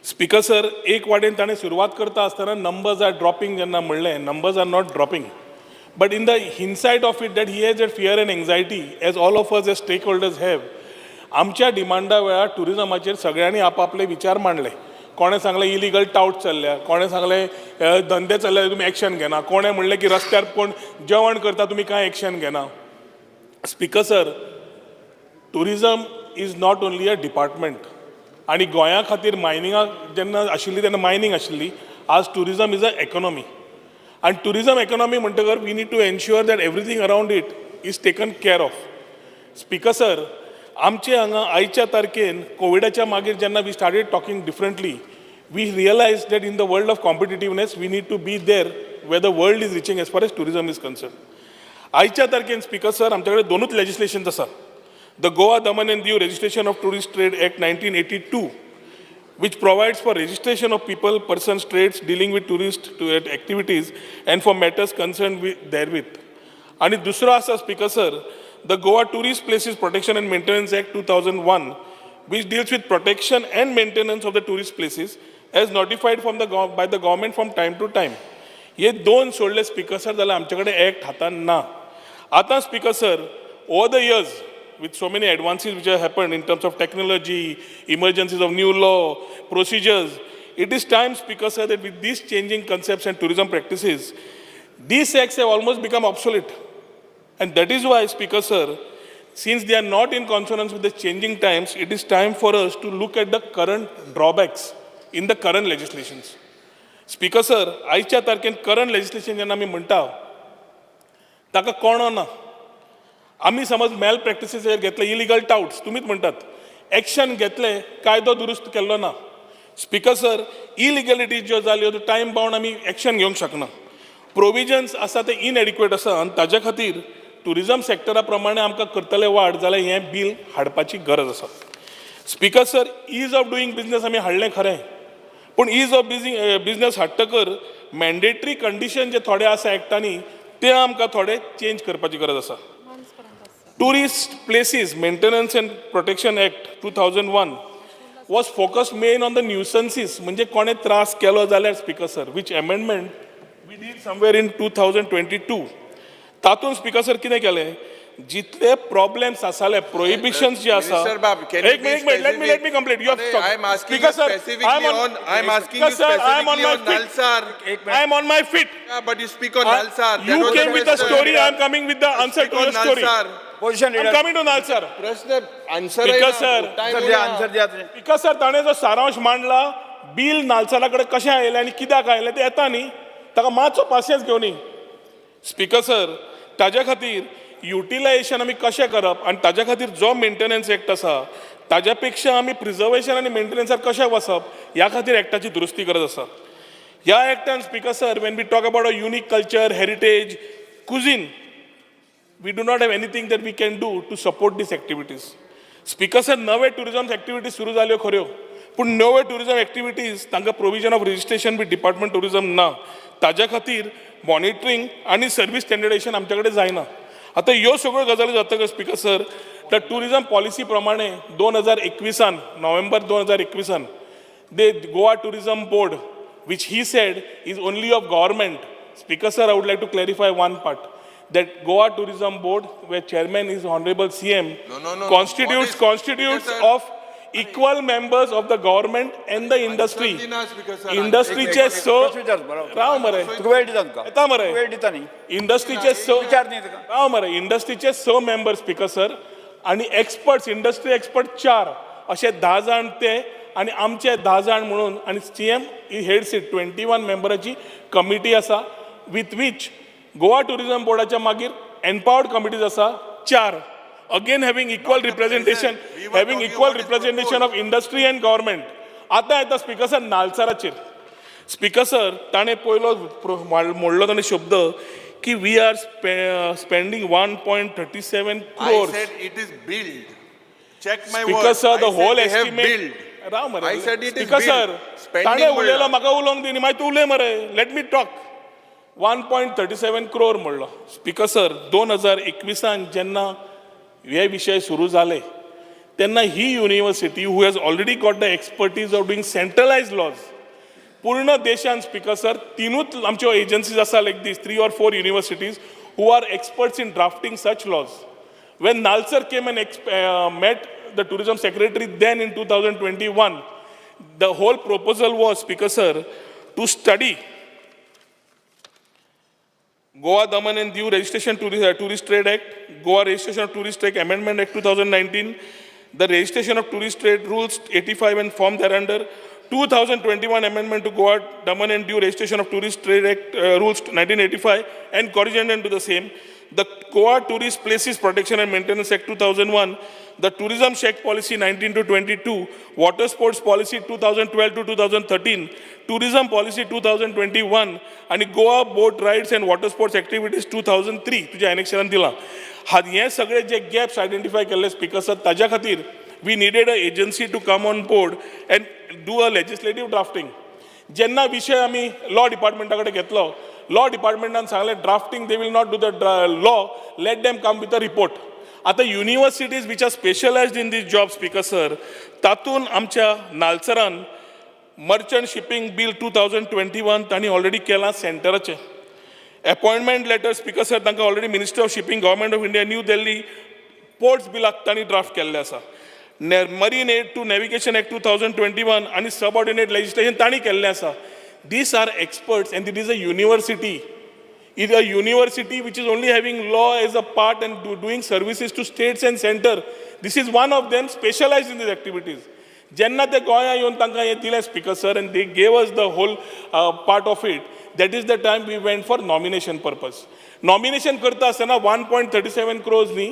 Speaker sir, एक वाटेन ताणें सुरवात करता आसतना नंबर्स are dropping जेन्ना म्हणलें, numbers are not dropping, but in the insight of it that he has a fear and anxiety as all of us as stakeholders have. आमच्या डिमांडा वेळार टुरिजमाचेर सगळ्यांनी आपापले विचार मांडले. कोणें सांगलें इलिगल टावट चल्ल्या, कोणें सांगलें धंदे चल्ल्या तुमी एक्शन घेना, कोणें म्हणलें की रस्त्यार कोण जेवण करता तुमी कांय एक्शन घेना. Speaker sir, tourism is not only a department आनी गोंया खातीर मायनिंगाक जेन्ना आशिल्ली तेन्ना मायनींग आशिल्ली, आज टुरिजम is a economy. आनी टुरिजम इकॉनॉमी म्हणटकर we need to ensure that everything around it is taken care of. Speaker sir, आमचे हांगा आयच्या तारखेन कोविडाच्या मागीर जेन्ना we started talking differently, we realize that in the world of competitiveness we need to be there where the world is reaching as far as tourism is concern. आयच्या तारखेन speaker sir, आमच्या कडेन दोनूच लेजिस्लेशन्स आसा. The Goa Daman and Diu Registration of Tourist Trade Act 1982, which provides for registration of people, persons, trades dealing with tourist to activities and for matters concerned with therewith. आणि दुसरो आसा Speaker sir, the Goa Tourist Places Protection and Maintenance Act 2001, which deals with protection and maintenance of the tourist places as notified from the by the government from time to time. हे दोन सोडले speaker sir जाल्यार आमचे कडेन act हातान ना. आतां Speaker sir, over the years, with so many advances which have happened in terms of technology, emergencies of new law, procedures, it is time, Speaker sir, that with these changing concepts and tourism practices, these acts have almost become obsolete. And that is why, Speaker sir, since they are not in consonance with the changing times, it is time for us to look at the current drawbacks in the current legislations. Speaker sir, आयच्या तारखेन current legislation जेन्ना आमी म्हणटा ताका कोणो ना. आमी समज mail practices घेतले, इलिगल टावट्स तुमीच म्हणटात, एक्शन घेतले, कायदो दुरुस्त केल्लो ना. स्पीकर सर, इलिगलिटी ज्यो जाल्यो त्यो टायम बाउंड आमी एक्शन घेवंक शकना. प्रोविजन्स आसा ते इनएडिक्वेट आसा आनी ताज्या खातीर टुरिजम सेक्टरा प्रमाणे आमकां करतले वाड जाल्यार हें बील हाडपाची गरज आसा. Speaker sir, ease of doing business आमी हाडलें खरें, पूण is of business हाडटकर mandatory condition जे थोडे आसा एक्टांनी ते आमकां थोडे चेंज करपाची गरज आसा. Tourist Places Maintenance and Protection Act 2001 was focused main on the nuisances, म्हणजे कोणें त्रास केलो जाल्यार, Speaker sir, which amendment we did somewhere in 2022. तातूंत स्पीकर सर कितें केलें, जितले प्रॉब्लेम्स आसाले, प्रोहिबिशन्स जे आसा. Minister Bab, can you एक be minute, एक minute, let me let me complete. You Arey, I am asking you specifically on, I am asking you I am on specifically my on Nalsar. Feet, I am on my feet. Yeah, but you speak on Nalsar. That You was the came with a question. Story, I am coming with the answer Speak to on your story. Nalsar. Position I am leader coming to Nalsar. प्रश्न answer Speaker sir. Answer द्या, answer द्या तुमी. Speaker sir, ताणें जो सारांश मांडला, bill नालसारा कडेन कशें आयलें आनी कित्याक आयलें तें येता न्ही, ताका मातसो पासियेंस घेवनी. स्पीकर सर, ताज्या खातीर युटिलायझेशन आमी कशें करप आनी ताज्या खातीर जो मेंटेनन्स एक्ट आसा ताज्या पेक्षा आमी प्रिजर्वेशन आनी मेंटेनन्सार कशें वचप ह्या खातीर एक्टाची दुरुस्ती गरज आसा. ह्या एक्टान, Speaker sir, when we talk about a unique culture, heritage, cuisine, we do not have anything that we can do to support these activities. Speaker sir, नवे टुरिझम एक्टिविटीज सुरू जाल्यो खऱ्यो, पूण नव्यो टुरिझम एक्टिविटीज तांकां provision of registration with department tourism ना. ताज्या खातीर monitoring आनी सर्वीस स्टँडर्डेशन आमचे कडेन जायना. आतां ह्यो सगळ्यो गजाली जातकच speaker sir, the tourism policy प्रमाणे 2021आन, नोव्हेंबर 2021आन the Goa Tourism Board, which he said is only of government. Speaker sir, I would like to clarify one part, that Goa Tourism Board, where chairman is Honorable CM, No. constitutes What is- constitutes Speaker sir. of equal members of the government and the industry. दिना, Speaker sir. इंडस्ट्रीचे स प्रश्न विचार बरोबर. राव मरे. तुका वेळ दिता तुका. येता मरे. वेळ दिता न्ही. इंडस्ट्रीचे स विचार न्ही तुका. राव मरे, इंडस्ट्रीचे स मेंबर स्पीकर सर आणि एक्सपर्ट्स, इंडस्ट्री एक्सपर्ट चार, असे 10 जाण ते आणि आमचे 10 जाण म्हणून आणि CM heads it, 21 मेंबराची कमिटी आसा, विथ which Goa tourism बोर्डाच्या मागीर एम्पावर्ड कमिटीज आसा चार, again having equal representation, We were having talking equal about his representation of industry and government. आतां येता स्पीकर सर नालसराचेर. स्पीकर सर, ताणें पयलो मोडलो ताणें शब्द की we are spending 1.37 I crores. said it is billed. Check my speaker words. Sir, the I said whole they have estimate billed. राव मरे. I said it is speaker sir, billed. Spending ताणें उलयलो, म्हणला. म्हाका उलोवंक दिनी, मागीर तूं उलय मरे. Let me talk. 1.37 crore म्हणलो स्पीकर सर. 2021आन जेन्ना हे विशय सुरू जाले तेन्ना ही university, who has already got the expertise of doing centralised laws, पूर्ण देशान स्पीकर सर तिनूच आमच्यो एजन्सीज आसा, like this three or four universities who are experts in drafting such laws. When NALSAR came and met the tourism secretary then in 2021, the whole proposal was, Speaker sir, to study Goa Daman and Diu Registration Tourist Trade Act, Goa Registration of Tourist Trade Amendment Act 2019, the Registration of Tourist Trade Rules 85 and form thereunder, 2021 Amendment to Goa Daman and Diu Registration of Tourist Trade Act Rules 1985 and corrigendum to the same, the Goa Tourist Places Protection and Maintenance Act 2001, the Tourism Shack Policy 19 to 22, Water Sports Policy 2012 to 2013, Tourism Policy 2021, आणि Goa boat rides and water sports activities 2003 तुज्या एनेक्शरान दिलां. हा हे सगळे जे gaps identify केल्ले speaker sir, ताज्या खातीर we needed a agency to come on board and do a legislative drafting. जेन्ना विशय आमी लॉ डिपार्टमेंटा कडेन घेतलो, लॉ डिपार्टमेंटान सांगलें, drafting they will not do the law, let them come with a report. आतां universities which are specialised in this job, speaker sir, तातूंत आमच्या नालसरान merchant shipping bill 2021 तांणी ऑलरेडी केलां सेंटराचें. अपॉयंटमेंट लेटर स्पीकर सर तांकां already Ministry of Shipping, Government of India, New Delhi, ports बिलाक तांणी draft केल्लें आसा. Marine Aid to Navigation Act 2021 आनी सबऑर्डिनेट लेजिस्लेशन तांणी केल्लें आसा. These are experts and it is a university, is a university which is only having law as a part and doing services to states and center. This is one of them specialized in these activities. जेन्ना ते गोंया येवन तांकां हें दिलें speaker sir, and they gave us the whole part of it, that is the time we went for nomination purpose. Nomination करता आसतना 1.37 crores न्ही,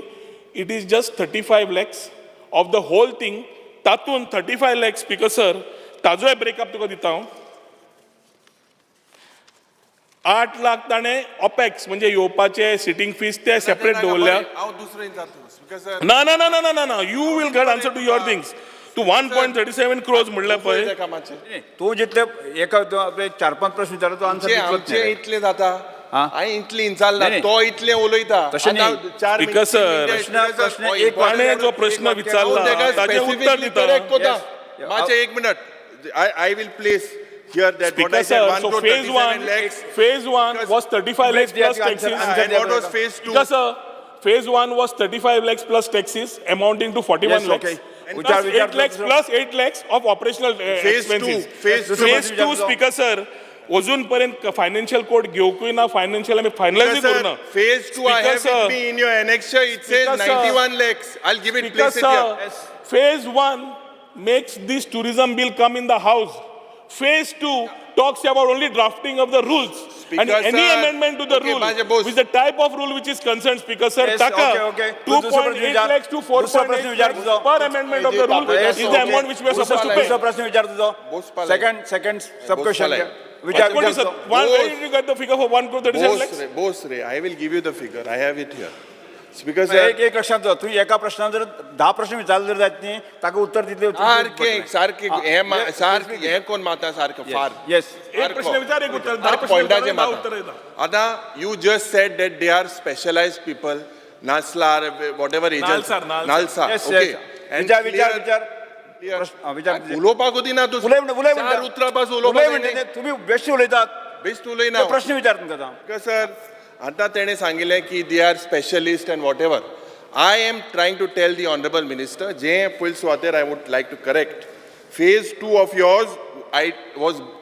it is just 35 lakhs of the whole thing. तातूंत 35 लॅक्स स्पीकर सर, ताजोय ब्रेकअप तुका दिता हांव. 8 लाख ताणें opex म्हणजे येवपाचे सिटींग फीस ते सेपरेट दवरल्या. हांव दुसरें विचारता स्पीकर सर. ना ना ना ना ना ना ना, you will get answer to your things. तूं 1.37 crores म्हणल्यार पळय. कामाचें. तूं जितले एका तूं आपले चार पांच प्रश्न विचारता तो आन्सर आमचे दितलोच आमचे न्ही रे. इतले जाता. हा? हांवें इतले इंचारला. नाही, नाही. तो इतले उलयता. तशें आतां न्ही. चार Speaker sir, प्रश्न प्रश्न एक ताणें जो प्रश्न विचारला ताजें उत्तर दिता. कोता. Yes. मातशें एक minute. I will place here that what Speaker I said, sir, 1 so crore phase 37 one, lakhs. Phase one was 35 lakhs plus taxes. And what was phase two? Speaker sir, phase one was 35 lakhs plus taxes amounting to 41 Yes, lakhs. okay. Plus विचार- विचार 8 lakhs दुसरो. Plus 8 lakhs of operational Phase two, expenses. phase two. Phase दुसरो two, प्रश्न Speaker sir, अजून पर्यंत financial code घेवंकूय ना, financial आमी फायनलायजूय Speaker करूं ना. sir, phase two I Speaker have with sir. me in your annexure. It says Speaker sir. 91 lakhs. I'll give it, Speaker place it sir, here. Phase one makes this tourism bill come in the house. Phase two talks about only drafting of the rules. Speaker And any sir, amendment to the okay, rule, माझे Bose. with the type of rule which is concerned, Speaker sir, Yes, taka okay, okay. दुसरो प्रश्न 2.8 विचार. lakhs to दुसरो प्रश्न 4.8 विचार lakhs तुजो. per amendment of the rule Yes, is the okay. amount which we are supposed to pay. दुसरो प्रश्न विचार तुजो. बोस पालय. सेकंड सब बोस क्वेश्चन पालय. विचार What विचार is it? तुजो. Where did you get the figure for 1 crore 37 Bose lakhs? रे, Bose रे, I will give you the figure. I have it here. Speaker sir, एक एक लक्षात दवर, तूं एका प्रश्नान जर 10 प्रश्न विचारले जर जायत न्ही, ताका उत्तर दितले. सारकें सारकें हें सारकें हें कोण माता सारकें फार. येस. एक प्रश्न विचार, एक उत्तर, 10 प्रश्न पॉयंटाचे विचार, 10 उत्तर येता. आतां you just said that they are specialised people, NALSAR, whatever agency. NALSAR, okay. विचार विचार विचार विचार. उलोवपाकूच दिना तूं. उलय म्हणटा, उलय म्हणटा. चार उतरां पासून उलय उलोवपाक म्हणटा, तुमी बेश्टे उलयतात. बेश्ट उलयना. प्रश्न विचार तुमकां आतां. सर, आतां तेणें सांगिल्लें की they are specialist and whatever. I am trying to tell the honourable minister, जें पयले सुवातेर I would like to correct, phase 2 of yours I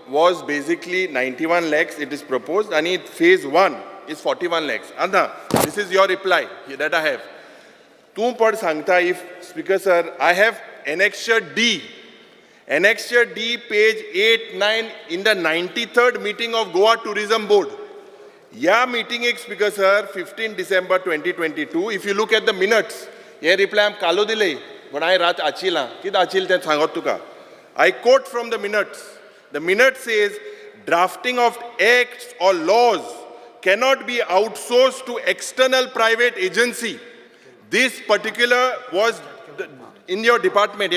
was basically 91 lakhs it is propose, आनी फेज 1 is 41 lakhs. आतां this is your reply that I have. तूं पण सांगता, if speaker sir, I have annexure D, annexure D page 8, 9 in the 93rd meeting of Goa tourism board. ह्या मिटिंगेक speaker sir 15 December 2022, if you look at the minutes, hey reply आम कालो दिले, पण हांवें रात आचिलां, कितें आचिल तें सांगत तुका. I quote from the minutes. The minute says drafting of acts or laws cannot be outsourced to external private agency. This particular was in your department.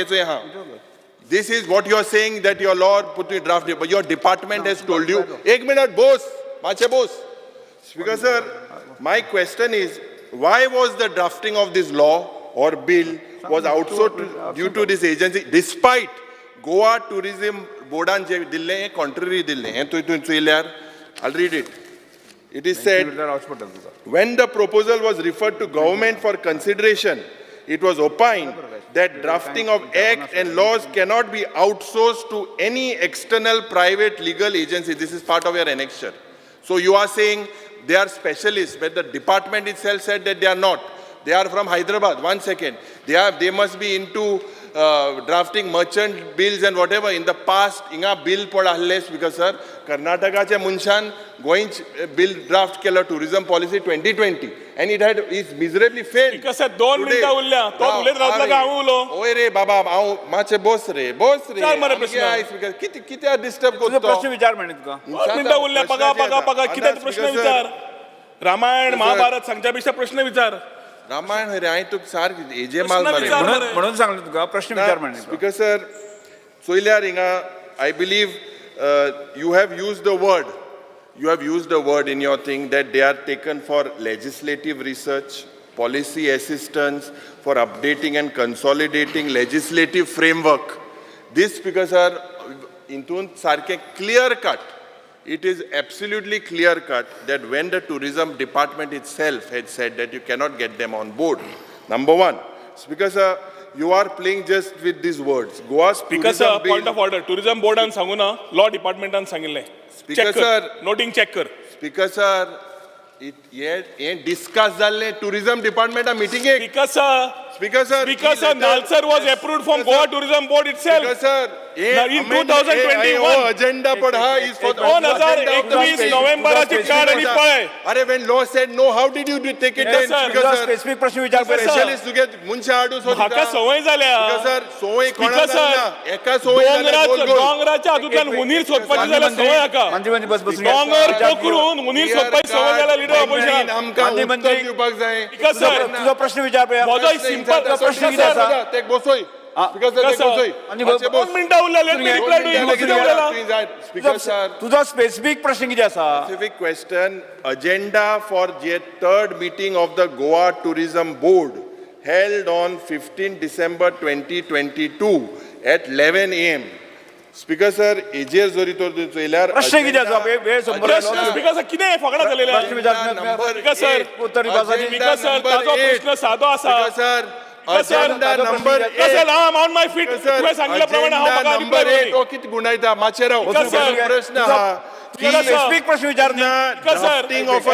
This is what you are saying, that your law put in draft, but your department has told you. Ek minute, boss, Mache boss. Speaker sir, my question is, why was the drafting of this law or bill was outsourced due to this agency, despite Goa Tourism Boardan je dille हे contrary dille हे तूं तूं चोयल्यार, I'll read it. It is said, when the proposal was referred to government for consideration, it was opined that drafting of acts and laws cannot be outsourced to any external private legal agency. This is part of your annexure. So you are saying they are specialists, but the department itself said that they are not. They are from Hyderabad. 1 second. They must be into drafting merchant bills and whatever. In the past, inga bill पड आहले because sir, कर्नाटकाच्या मनशान गोंयच bill draft केलो tourism policy 2020, and it had is miserably failed. Speaker sir, 2 मिनटां उरल्या. तो उलयत रावतलो काय हांव उलो? ओय रे बाबा, हांव मातशें बोस रे, बोस रे. विचार मरे प्रश्न. कित्याक डिस्टर्ब तुजो करता? प्रश्न विचार म्हणे तुका. 2 मिनटां उरल्या. पगा पगा पगा कितें प्रश्न विचार. रामायण महाभारत सांगच्या पेक्षा प्रश्न विचार. रामायण रे, हांवें तुका सारकें हेजे माल मरे. म्हणून सांगलें तुका, प्रश्न विचार म्हणे. स्पीकर सर, चोयल्यार हिंगा I believe you have use the word, you have use the word in your thing that they are taken for legislative research, policy assistance, for updating and consolidating legislative framework. This speaker sir, हितून सारकें clear cut, it is absolutely clear cut that when the tourism department itself had said that you cannot get them on board. Number one, Speaker sir, you are playing just with these words. Goa Speaker sir, point of order. Tourism बोर्डान सांगू ना, law डिपार्टमेंटान सांगिल्लें. Speaker sir, noting check कर. Speaker sir, हें discuss जाल्लें tourism डिपार्टमेंटा मिटिंगेक. Speaker sir, Speaker sir, Speaker sir, NALSAR was approved from Goa Tourism Board itself. Speaker sir, in 2021 agenda पण हा is for 2021 नोव्हेंबराची काढ आणि पळय. अरे when law said no, how did you take it then? Speaker sir, specific प्रश्न विचार. Specialist तुगे मनशां हाडून सोदता. म्हाका संवय जाल्या. स्पीकर सर, संवय कोणाक जायना. एका संवय जाल्या. दोंगराच्या हातूंतल्यान हुनीर सोदपाची जाल्यार संवय हाका. दोंगर पोखरून हुनीर सोदपाची संवय जाल्या लिडर ऑपोजिशनाक. आमकां उत्तर दिवपाक जाय. स्पीकर सर, तुजो प्रश्न विचार. म्हजो सिंपल प्रश्न कितें आसा? ते बसोय. दोन मिनटां उरल्या. Let me reply to you. कितें उरलें? स्पीकर सर, तुजो स्पेसिफीक प्रश्न कितें आसा? Specific question, agenda for the third meeting of the Goa tourism board held on 15 December 2022 at 11 AM. Speaker sir, हेजेर जरी तर चोयल्यार प्रश्न कितें आसा? वेळ प्रश्न स्पीकर सर, कितें फकडां जालेलें? स्पीकर सर, स्पीकर सर, ताजो प्रश्न सादो आसा. Sir, agenda number 8. Sir, I am on my feet. तुवें सांगिल्ल्या प्रमाणे हांव म्हाका नंबर 8. तो कितें गुंडायता? मातशें राव. प्रश्न आहा. स्पेसिफीक प्रश्न विचार.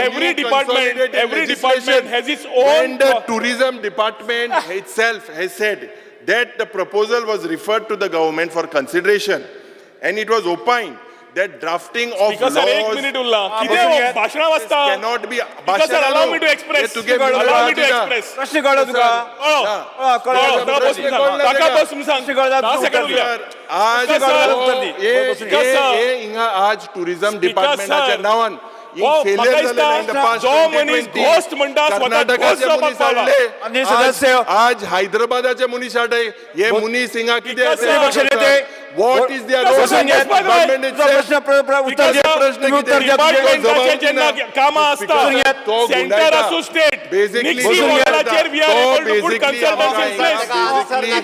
Every department, every department has its own. When the tourism department itself has said that the proposal was referred to the government for consideration, and it was opined that drafting of Speaker sir, laws एक minute उरला. कितें भाशणां वाचता? cannot be. Speaker sir, allow me to express. Allow me to express. प्रश्न कळ्ळो तुका? कळ्ळो. ताका बस सांग. 10 second उरल्या. आज हिंगा आज टुरिझम डिपार्टमेंटाच्या नांवान फेलियर जालें इन the past. जो मनीस घोस्ट म्हणटा स्वता घोस्ट जावपाक पावला. माननीय सदस्य. आज हैदराबादाचे मनीस हाडले हे मुनी हिंगा कितें. विरोधी पक्ष नेते. What is there बसून घेत. तुजो प्रश्न उत्तर दे. प्रश्न तुम्ही उत्तर द्या. डिपार्टमेंटाचे जेन्ना कामां आसता, सेंटर आसूं state, निक्सी मॉडेलाचेर we are able to put consultants in place.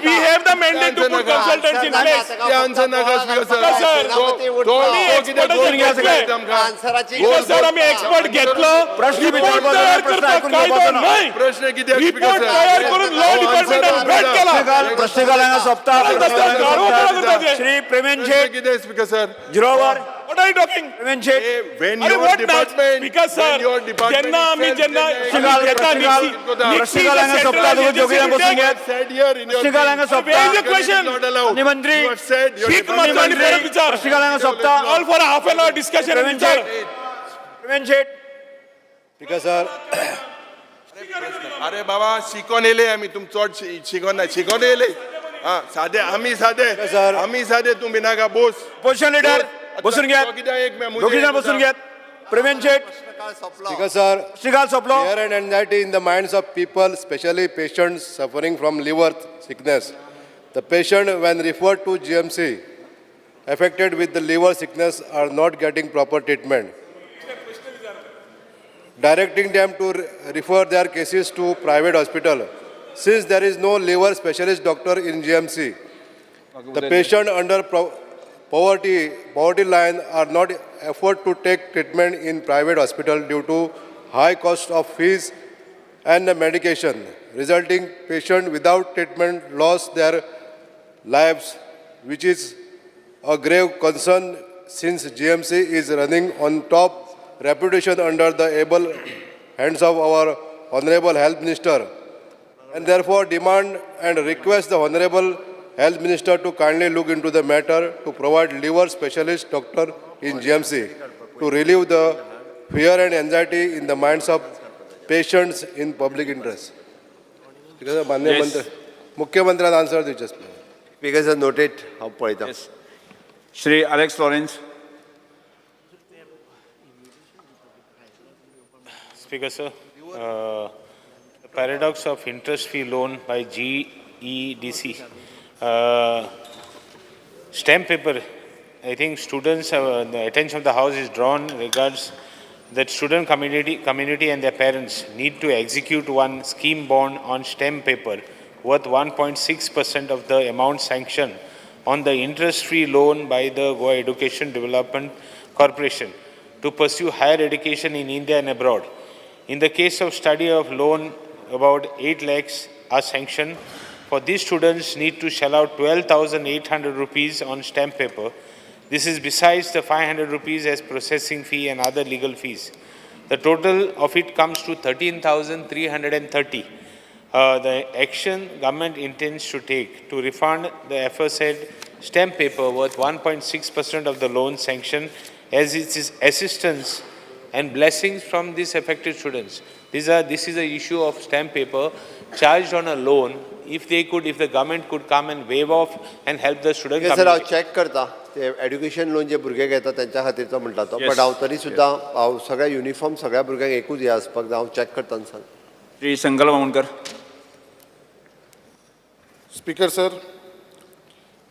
We have the mandate to put consultants in place. ते आन्सर नाका स्पीकर सर. आमी एक्सपर्ट घेतले सर, आमी एक्सपर्ट घेतलो. प्रश्न रिपोर्ट विचारपाचो तयार ना, प्रश्न करपाक आयकून कायदो घेवपाचो ना. न्हय. प्रश्न कितें? रिपोर्ट तयार करून लॉ डिपार्टमेंटान भेट केला. प्रश्नकाल हांगा सोंपता. श्री प्रेमेन शेट. कितें स्पीकर सर? झिरोवर. What are you talking? Premen Shet. When अरे your what department, because sir, when your department जेन्ना आमी itself जेन्ना प्रश्नकाल घेता प्रश्नकाल हांगा सोंपता. दोगी जाण बसून घेत. said here in your प्रश्नकाल हांगा सोंपता. Where is the question? Not allowed. माननीय मंत्री. You have said your शीक मारचो आनी परत विचार. प्रश्नकाल हांगा सोंपता. All for half an hour discussion. Premen विचार. शेट. प्रेमेन शेट. स्पीकर सर, अरे बाबा, शिकोन येयले आमी. तुम चड शिकोन ना, शिकोन येयले. हा, सादे आमी, सादे सर. आमी सादे. तूं भिनाका बोस. अपोजिशन लिडर बसून घेत. कित्याक एक दोगी जाण बसून घेत. प्रेमेन शेट. स्पीकर सर, प्रश्नकाल सोंपलो. Fear and anxiety in the minds of people, especially patients suffering from liver sickness. The patient, when referred to GMC, affected with the liver sickness are not getting proper treatment. Directing them to refer their cases to private hospital. Since there is no liver specialist doctor in GMC, the patient under poverty line are not afford to take treatment in private hospital due to high cost of fees and the medication, resulting patient without treatment lost their lives, which is a grave concern since GMC is running on top reputation under the able hands of our Honorable Health Minister, and therefore demand and request the Honorable Health Minister to kindly look into the matter to provide liver specialist doctor in GMC to relieve the fear and anxiety in the minds of patients in public interest. Because माननीय मंत्री मुख्यमंत्र्यान answer दिवचे. Speaker sir, noted, हांव पळयता. Shri Alex Lawrence. Speaker sir, the paradox of interest-free loan by GEDC. Stamp paper, I think students, the attention of the House is drawn regards that student community and their parents need to execute one scheme bond on stamp paper worth 1.6% of the amount sanctioned on the interest-free loan by the Goa Education Development Corporation to pursue higher education in India and abroad. In the case of study of loan, about 8 lakhs are sanctioned. For these students need to shell out 12,800 rupees on stamp paper. This is besides the 500 rupees as processing fee and other legal fees. The total of it comes to 13,330. The action government intends to take to refund the aforesaid stamp paper worth 1.6% of the loan sanction as it is assistance and blessings from these affected students. This is an issue of stamp paper charged on a loan. If they could, if the government could come and waive off and help the student sir, हांव community. Check करता ते education loan जे भुरगे घेता तेंच्या खातीरचो म्हणटा तो, but हांव तरी सुद्दां हांव सगळ्या युनिफॉर्म सगळ्या भुरग्यांक एकूच हें आसपाक जाय. हांव चॅक करता आनी सांग. श्री संकल्प Amonkar. Speaker sir,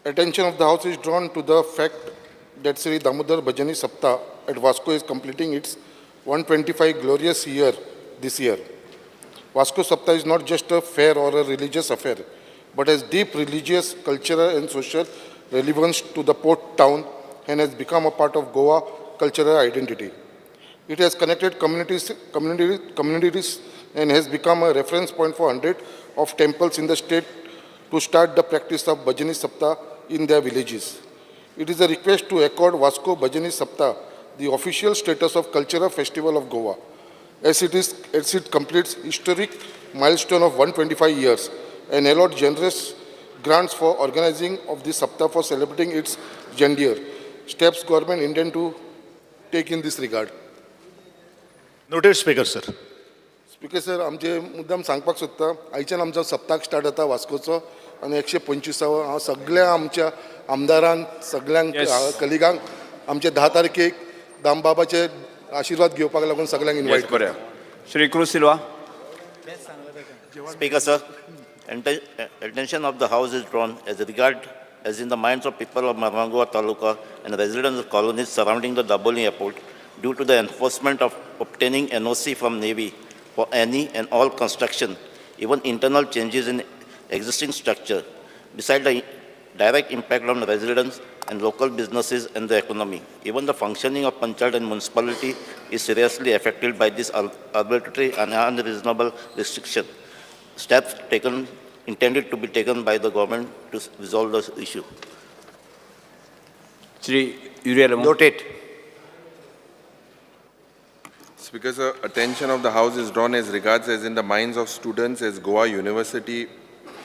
attention of the House is drawn to the fact that Sri Damodar Bhajani Saptah at Vasco is completing its 125 glorious year this year. Vasco Saptah is not just a fair or a religious affair, but has deep religious, cultural and social relevance to the port town and has become a part of Goa cultural identity. It has connected communities and has become a reference point for hundreds of temples in the state to start the practice of Bhajani Saptah in their villages. It is a request to accord Vasco Bhajani Saptah the official status of Cultural Festival of Goa, as it completes historic milestone of 125 years and allot generous grants for organizing of the Saptah for celebrating its grandeur. Steps government intend to take in this regard. Noted, Speaker sir. Speaker sir, आमचे मुद्दाम सांगपाक सोदता, आयच्यान आमचो सप्ताक start जाता वास्कोचो आनी 125वो. हांव सगळ्या आमच्या आमदारांक, सगळ्यांक कलिगांक, आमचे 10 तारखेक दामबाबाचे आशिर्वाद घेवपाक लागून सगळ्यांक इन्वायट बरें करता. Shri Cruz Silva. Speaker, sir, attention of the House is drawn as regard as in the minds of people of Marmagao Taluka and residents of colonies surrounding the Dabolim Airport due to the enforcement of obtaining NOC from Navy for any and all construction, even internal changes in existing structure, beside the direct impact on residents and local businesses and the economy. Even the functioning of panchayat and municipality is seriously affected by this arbitrary and unreasonable restriction. Steps taken, intended to be taken by the government to resolve this issue. Shri Yuri Alemao. Noted. Speaker, sir, attention of the House is drawn as regards as in the minds of students as Goa University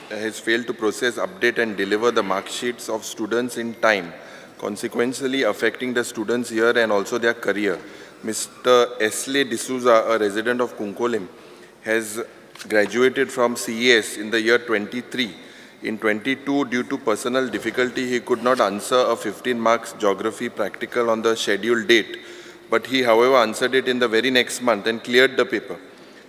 has failed to process, update and deliver the mark sheets of students in time, consequently affecting the students here and also their career. Mr. Esley D'Souza, a resident of Cuncolim, has graduated from CES in the year 23. In 22, due to personal difficulty, he could not answer a 15 marks geography practical on the scheduled date, but he, however, answered it in the very next month and cleared the paper.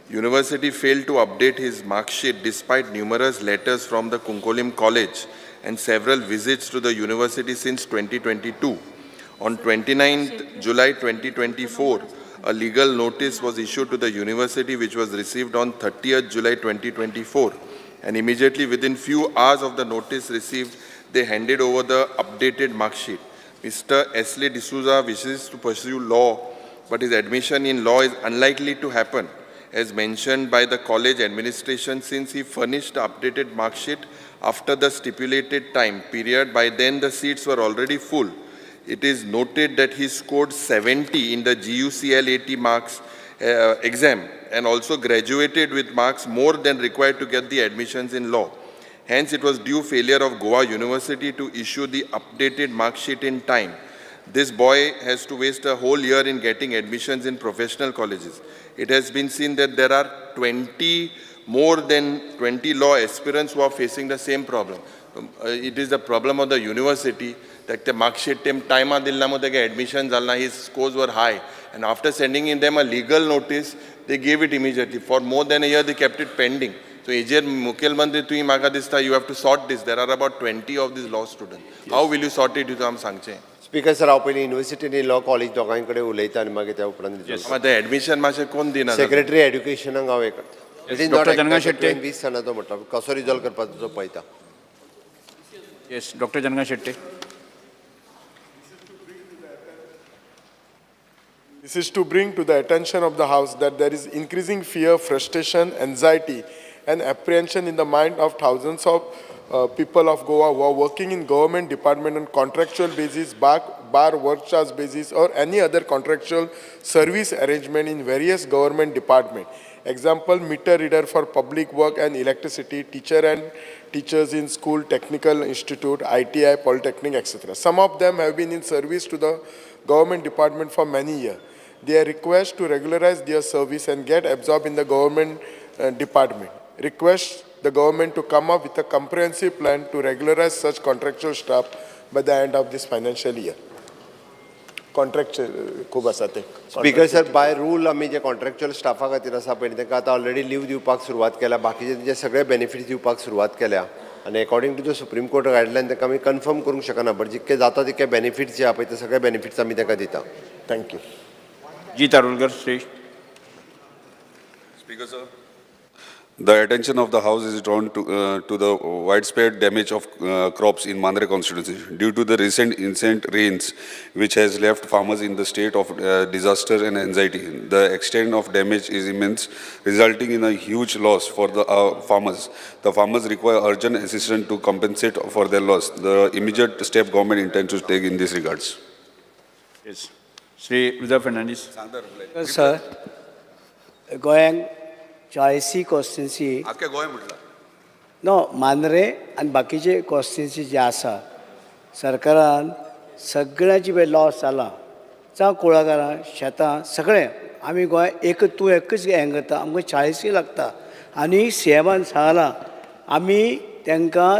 University failed to update his mark sheet despite numerous letters from the Cuncolim College and several visits to the university since 2022. On 29th July 2024, a legal notice was issued to the university, which was received on 30th July 2024. And immediately within few hours of the notice received, they handed over the updated mark sheet. Mr. Esley D'Souza wishes to pursue law, but his admission in law is unlikely to happen, as mentioned by the college administration, since he furnished the updated mark sheet after the stipulated time period. By then, the seats were already full. It is noted that he scored 70 in the guclat marks exam and also graduated with marks more than required to get the admissions in law. Hence, it was due failure of Goa University to issue the updated mark sheet in time. This boy has to waste a whole year in getting admissions in professional colleges. It has been seen that there are 20 more than 20 law aspirants who are facing the same problem. It is the problem of the university that the mark sheet tem time दिल ना तेका admission Jalna, his scores were high, and after sending in them a legal notice, they gave it immediately. For more than a year, they kept it pending. So हेजेर मुखेलमंत्री तुवें म्हाका दिसता you have to sort this. There are about 20 of these law students. How will you sort it? तुका आमी सांगचें. Speaker sir, हांव पयलीं युनिवर्सिटीनी लॉ कॉलेज दोगांय कडेन उलयता आनी मागीर त्या उपरांत मात एडमिशन मातशें कोण दिना. सेक्रेटरी एड्युकेशनाक हांव हें करता. It is Doctor Jangan Shetty. 20 जाणां तो म्हणटा कसो रिजॉल्व करपाचो तो पळयता. Yes, doctor Jangan Shetty. This is to bring to the attention of the House that there is increasing fear, frustration, anxiety, and apprehension in the mind of thousands of people of Goa who are working in government department on contractual basis, bar work charge basis, or any other contractual service arrangement in various government department. Example, meter reader for public work and electricity, teacher and teachers in school, technical institute, ITI, polytechnic, etc. Some of them have been in service to the government department for many years. They are requested to regularize their service and get absorbed in the government department. Request the government to come up with a comprehensive plan to regularize such contractual staff by the end of this financial year. Contractual खूब आसा ते. Speaker sir, by rule आमी जे contractual स्टाफा खातीर आसा पळय तांकां आतां already leave दिवपाक सुरवात केल्या, बाकीचे तेंचे सगळे बेनिफिट्स दिवपाक सुरवात केल्या आनी according to the Supreme Court guideline तांकां आमी कन्फर्म करूंक शकना, बट जितके जाता तितके बेनिफिट्स जे आहा पळय ते सगळे बेनिफिट्स आमी तांकां दिता. Thank you. Ji Tarulkar Shri. Speaker, sir. The attention of the House is drawn to the widespread damage of crops in Mandre constituency due to the recent incessant rains, which has left farmers in the state of disaster and anxiety. The extent of damage is immense, resulting in a huge loss for the farmers. The farmers require urgent assistance to compensate for their loss. The immediate step government intends to take in this regards. Yes, Shri Rudolf Fernandes. Sir, गोंयांत 40 constituency आख्या गोंय म्हटलं. No, Mandrem आनी बाकीचे constituency जे आसा, सरकारान सगळ्यांची पळय loss जाला, जावं कुळागरां, शेतां, सगळें. आमी गोंय एक तूं एकच हें करता, आमकां 40 लागता. आनी सी एमान सांगलां आमी तांकां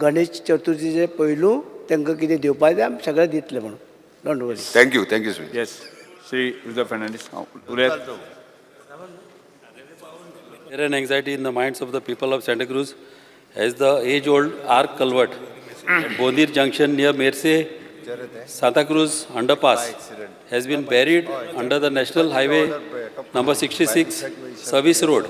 गणेश चतुर्थीचे पयलू तांकां कितें दिवपाक जाय आमी सगळें दितले म्हणून. Don't worry. Thank you, thank you. Yes. Shri रुजर Fernandes उलयात. Fear and anxiety in the minds of the people of Santa Cruz as the age-old arc culvert at Bondir Junction near Merce, Santa Cruz underpass has been buried under the National Highway number 66 service road,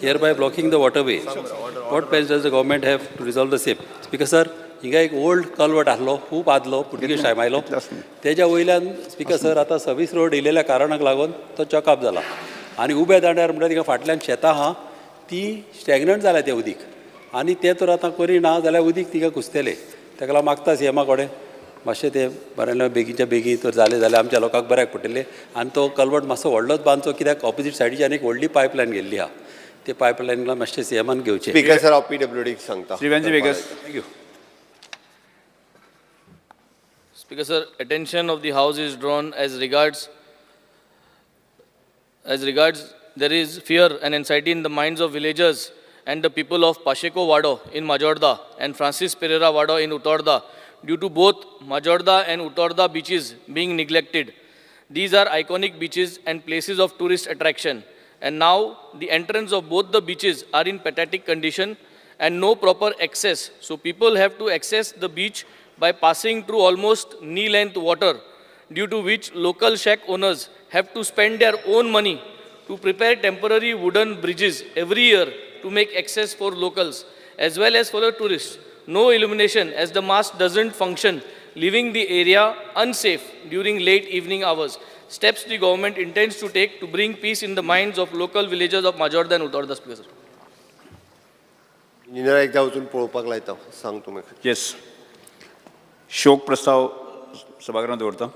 hereby blocking the waterway. What plans does the government have to resolve the same? Speaker sir, हिंगा एक old culvert आसलो, खूब आदलो, पुर्तुगेज time आयलो. तेज्या वयल्यान speaker sir आतां service road येयलेल्या कारणाक लागून तो चॉकअप जाला आनी उब्या दांड्यार म्हणल्यार थिंगा फाटल्यान शेतां आहा ती स्टॅग्नंट जाल्या तें उदीक आनी तें तर आतां करिना जाल्यार उदीक थिंगा घुसतलें. तेका लागून मागता सीएमा कडेन मातशें तें बरें बेगीनच्या बेगीन तर जालें जाल्यार आमच्या लोकांक बऱ्याक पडटलें. आनी तो कल्वर्ट मातसो व्हडलोच बांदचो, कित्याक ऑपोजीट सायडीच्यान एक व्हडली पायपलायन गेल्ली आहा, ते पायपलायनीक मातशें सीएमान घेवचें. स्पीकर सर, हांव पीडब्ल्यूडीक सांगता. Shri वेन्झी vagus. Thank you. Speaker sir, attention of the House is drawn as regards there is fear and anxiety in the minds of villagers and the people of Pacheco Wado in Majorda and Francis Pereira Wado in Utorda due to both Majorda and Utorda beaches being neglected. These are iconic beaches and places of tourist attraction, and now the entrance of both the beaches are in pathetic condition and no proper access. So people have to access the beach by passing through almost knee-length water, due to which local shack owners have to spend their own money to prepare temporary wooden bridges every year to make access for locals as well as for the tourists. No illumination as the mast doesn't function, leaving the area unsafe during late evening hours. Steps the government intends to take to bring peace in the minds of local villagers of Majorda and Utorda. Speaker sir. Engineer एकदा वचून पळोवपाक लायता, सांग तुमी. येस, शोक प्रस्ताव सभागृहात दवरता.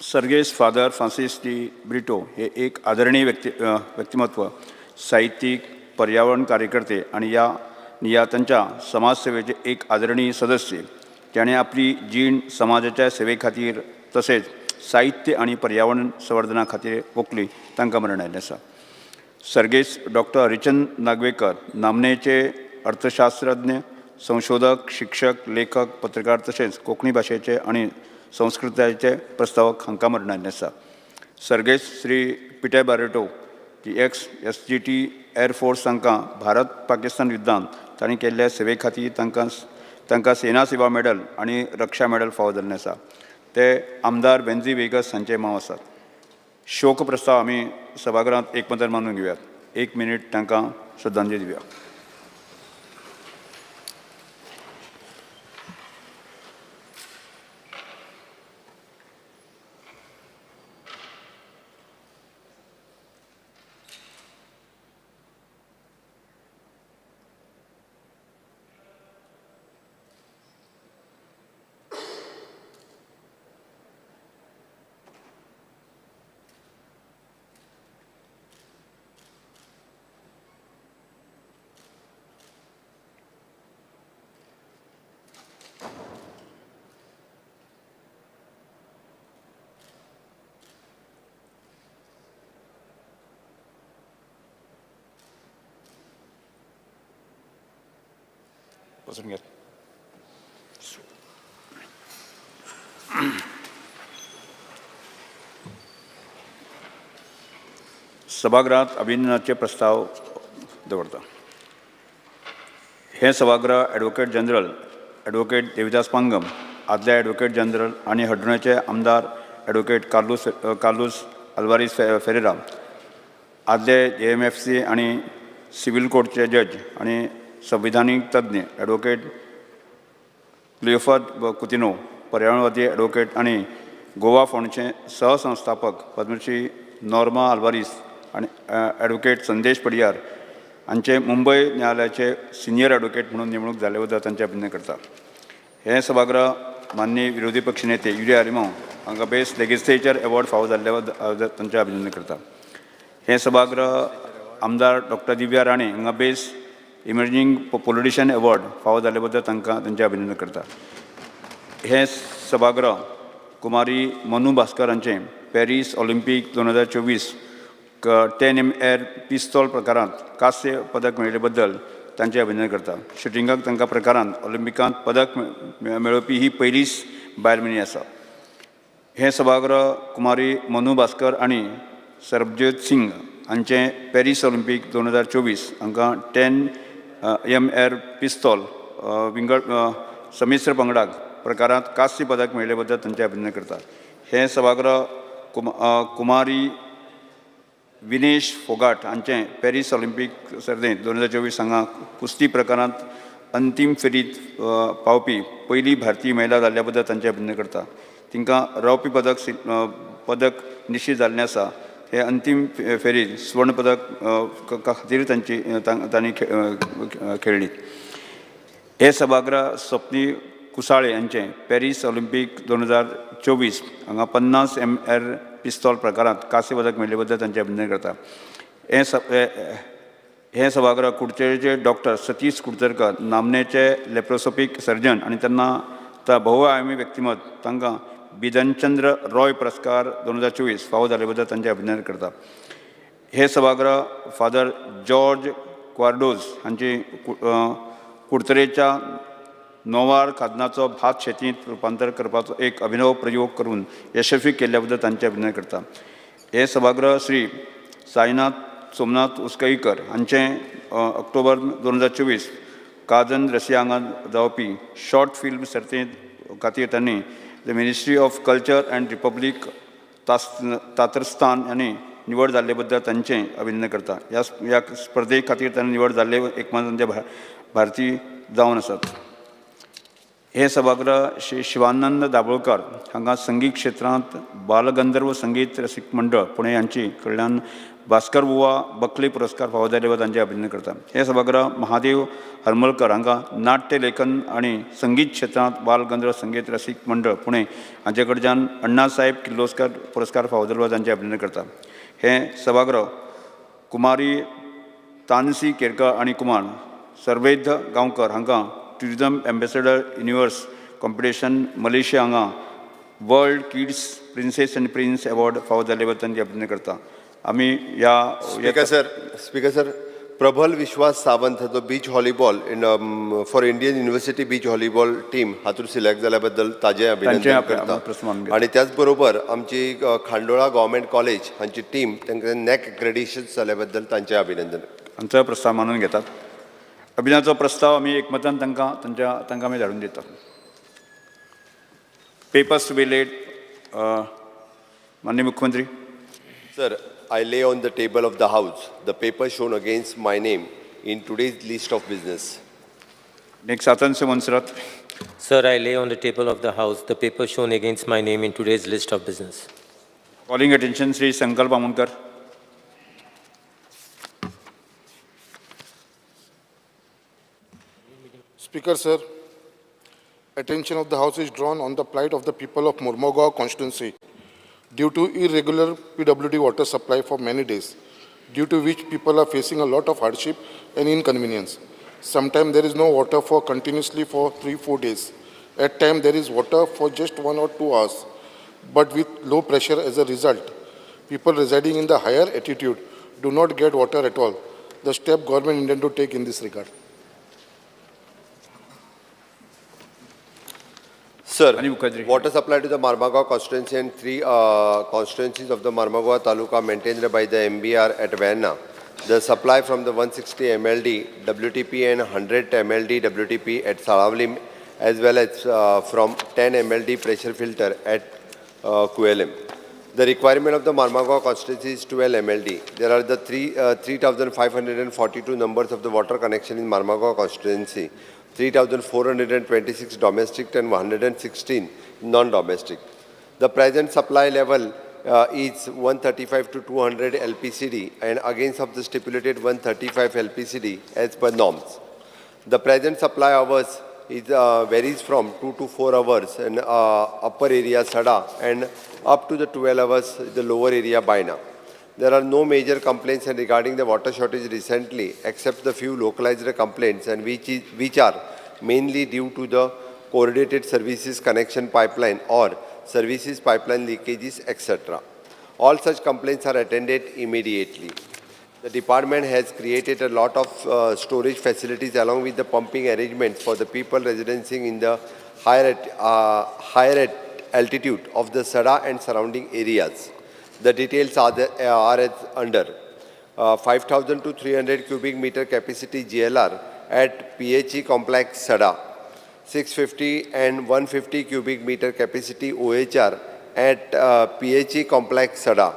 सर्गेस्त फादर फ्रांसीस डी ब्रिटो हे एक आदरणीय व्यक्तिमत्व, साहित्यीक, पर्यावरण कार्यकर्ते आनी ह्या तांच्या समाजसेवेचे एक आदरणीय सदस्य. ताणें आपली जीण समाजाच्या सेवे खातीर तशेंच साहित्य आनी पर्यावरण संवर्धना खातीर ओंपली. तांकां मरण आयिल्लें आसा. सर्गेस्त डॉक्टर हरिचंद नागवेकर नामनेचे अर्थशास्त्रज्ञ, संशोधक, शिक्षक, लेखक, पत्रकार तशेंच कोंकणी भाशेचे आनी संस्कृतायेचे प्रस्तावक हांकां मरण आयिल्लें आसा. सर्गेस्त Shri Peter Barreto, the ex SGT air force तांकां भारत पाकिस्तान युद्धांत तांणी केल्ल्या सेवे खातीर तांकां सेना सेवा मेडल आनी रक्षा मेडल फावो जाल्लें आसा. ते आमदार वेन्झी वेगस हांचे माव आसात. शोक प्रस्ताव आमी सभागृहांत एकमतान मानून घेवयात. एक मिनीट तांकां श्रद्धांजली दिवया. बसून घेत. सभागृहात अभिनंदनाचे प्रस्ताव दवरता. हें सभागृह advocate general advocate Devidas Pangam, आदले एडवोकेट जनरल आनी हळदोण्याचे आमदार एडवोकेट कार्लूस अल्वारीस फेरेरा, आदले JMFC आनी सिव्हील कोर्टचे जज आनी संविधानीक तज्ञ एडवोकेट क्लियोफत कुतिनो, पर्यावरणवादी एडवोकेट आनी गोवा फाउंडेशनचे सहसंस्थापक पद्मश्री नॉर्मा आल्वारीस आनी एडवोकेट संदेश पडियार हांचे मुंबय न्यायालयाचे सिनियर एडवोकेट म्हणून नेमणूक जाल्ले बद्दल तांचें अभिनंदन करता. हें सभागृह माननीय विरोधी पक्ष नेते युरी आलेमांव हांकां बेस्ट लेजिस्लेचर एवॉर्ड फावो जाल्ले बद्दल तांचें अभिनंदन करता. हें सभागृह आमदार डॉक्टर दिव्या राणे हांकां बेस्ट इमर्जींग पॉलिटिशियन एवॉर्ड फावो जाल्ले बद्दल तांकां तांचें अभिनंदन करता. हें सभागृह कुमारी मनु भास्कर हांचें पॅरीस ऑलिम्पीक 2024 10 M air पिस्तोल प्रकारांत कांस्य पदक मेळिल्ले बद्दल तांचें अभिनंदन करता. शुटिंगाक तांकां प्रकारांत ऑलिम्पिकांत पदक मेळोवपी ही पयलीच बायल मनीस आसा. हें सभागृह कुमारी मनु भास्कर आनी सरबज्योत सिंग हांचें पॅरीस ऑलिंपीक 2024 हांकां 10 एम एर पिस्तोल विंगड संमिश्र पंगडाक प्रकारांत कांस्य पदक मेळिल्ले बद्दल तांचें अभिनंदन करता. हें सभागृह कुमारी विनेश फोगाट हांचें पॅरीस ऑलिंपीक सर्तींत 2024 हांगा कुस्ती प्रकारांत अंतीम फेरीत पावपी पयली भारतीय महिला जाल्ल्या बद्दल तांचें अभिनंदन करता. तांकां रौप्य पदक निश्चीत जाल्लें आसा. हे अंतीम फेरीत स्वर्ण पदक खातीर तांची तांणी खेळ्ळी. हे सभागृह स्वप्नी कुसाळे हांचें पॅरीस ऑलिंपीक 2024 हांगा 50 एम एर पिस्तोल प्रकारांत कांस्य पदक मेळिल्ले बद्दल तांचें अभिनंदन करता. हें सभागृह कुडचडेचे डॉक्टर सतीश कुडचडकर नामनेचे लेप्रोस्कोपीक सर्जन आनी तेन्ना बहुआयामी व्यक्तिमत्व तांकां बिदनचंद्र रॉय पुरस्कार 2024 फावो जाल्ले बद्दल तांचें अभिनंदन करता. हे सभागृह फादर जॉर्ज क्वार्डोज हांची कुडतरेच्या नोवार खाजनाचो भात शेतींत रुपांतर करपाचो एक अभिनव प्रयोग करून यशस्वी केल्ल्या बद्दल तांचें अभिनंदन करता. हे सभागृह श्री साईनाथ सोमनाथ उसकईकर हांचें ऑक्टोबर 2024 काजन रशिया हांगा जावपी शॉर्ट फिल्म सर्तींत खातीर तांणी the ministry of culture and republic Tatarstan हांणी निवड जाल्ले बद्दल तांचें अभिनंदन करता. ह्या स्पर्धे खातीर तांणी निवड जाल्ले एकमात्र तांचे भारतीय जावन आसात. हे सभागृह श्री शिवानंद दाभोळकर हांगा संगीत क्षेत्रांत बालगंधर्व संगीत रसीक मंडळ पुणे हांची कडल्यान भास्कर बुवा बखले पुरस्कार फावो जाल्ले बद्दल तांचें अभिनंदन करता. हे सभागृह महादेव हरमलकर हांगा नाट्य लेखन आनी संगीत क्षेत्रांत बालगंधर्व संगीत रसीक मंडळ पुणे हांचे कडच्यान अण्णासाहेब किर्लोस्कर पुरस्कार फावो जाल्ले बद्दल तांचें अभिनंदन करता. हें सभागृह कुमारी तानसी केरकर आनी कुमार सर्वेद गांवकर हांकां tourism ambassador universe competition Malaysia हांगा world kids princess and prince award फावो जाल्ले बद्दल तांचें अभिनंदन करता. आमी ह्या स्पीकर सर, प्रबल विश्वास सावंत हाचो beach volleyball in for Indian university beach volleyball team हातूंत सिलेक्ट जाल्या बद्दल ताजें अभिनंदन करता. आनी त्याच बरोबर आमची खांडोळा गव्हर्मेंट कॉलेज हांची टीम तांकां नॅक एक्रेडिशन जाल्या बद्दल तांचें अभिनंदन. आमचो प्रस्ताव मानून घेतात. अभिनयाचो प्रस्ताव आमी एकमतान तांकां आमी धाडून दितात. Papers to be late. माननीय मुख्यमंत्री. Sir, I lay on the table of the house the paper shown against my name in today's list of business. Next, Atanasio Monserrate. Sir, I lay on the table of the house the paper shown against my name in today's list of business. Calling attention Shri Sankalp Amonkar. Speaker, sir, attention of the house is drawn on the plight of the people of Mormugao constituency due to irregular PWD water supply for many days, due to which people are facing a lot of hardship and inconvenience. Sometimes there is no water for continuously for 3-4 days. At times there is water for just 1 or 2 hours, but with low pressure as a result. People residing in the higher altitude do not get water at all. The step government intend to take in this regard. Sir, water supply to the Marmagao constituency and 3 constituencies of the Marmagao Taluka maintained by the MBR at Verna. The supply from the 160 MLD WTP and 100 MLD WTP at Salaulim, as well as from 10 MLD pressure filter at Cuelim. The requirement of the Marmagao constituency is 12 MLD. There are the 3,542 numbers of the water connection in Marmagao constituency, 3,426 domestic and 116 non-domestic. The present supply level is 135 to 200 LPCD and against of the stipulated 135 LPCD as per norms. The present supply hours is varies from 2 to 4 hours in upper area Sada and up to the 12 hours the lower area Baina. There are no major complaints regarding the water shortage recently, except the few localized complaints, and which are mainly due to the coordinated services connection pipeline or services pipeline leakages, etc. All such complaints are attended immediately. The department has created a lot of storage facilities along with the pumping arrangements for the people residencing in the higher altitude of the Sada and surrounding areas. The details are as under. 5,000 to 300 cubic meter capacity GLR at PHE complex Sada, 650 and 150 cubic meter capacity OHR at PHE complex Sada,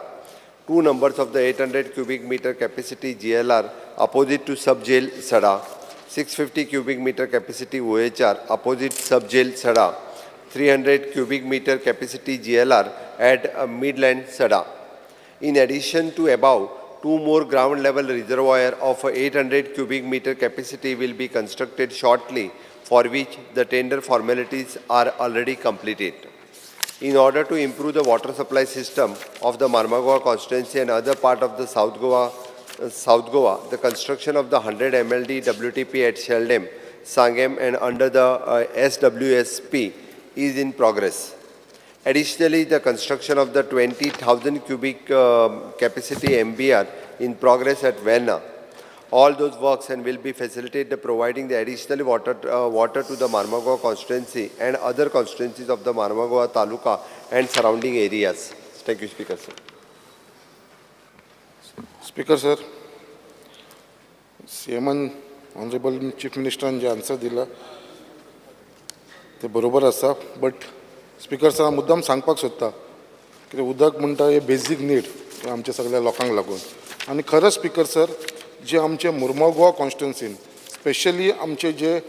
2 numbers of the 800 cubic meter capacity GLR opposite to sub-jail Sada, 650 cubic meter capacity OHR opposite sub-jail Sada, 300 cubic meter capacity GLR at Midland Sada. In addition to above, 2 more ground level reservoir of 800 cubic meter capacity will be constructed shortly, for which the tender formalities are already completed. In order to improve the water supply system of the Marmagoa constituency and other part of the South Goa, the construction of the 100 MLD WTP at Sheldam, Sangem and under the SWSP is in progress. Additionally, the construction of the 20,000 cubic capacity MBR in progress at Verna. All those works and will be facilitated providing the additional water to the Marmagoa constituency and other constituencies of the Marmagoa Taluka and surrounding areas. Thank you, Speaker sir. Speaker sir, CM Honorable Chief Minister J answer दिला ते बरोबर आसा, but speaker sir हांव मुद्दाम सांगपाक सोदता कित्याक उदक म्हणटा हे बेजीक नीड आमच्या सगळ्या लोकांक लागून. आनी खरेंच स्पीकर सर, जे आमचे मुर्मोगोवा कॉन्स्टिट्युन्सीन स्पेशली आमचे जे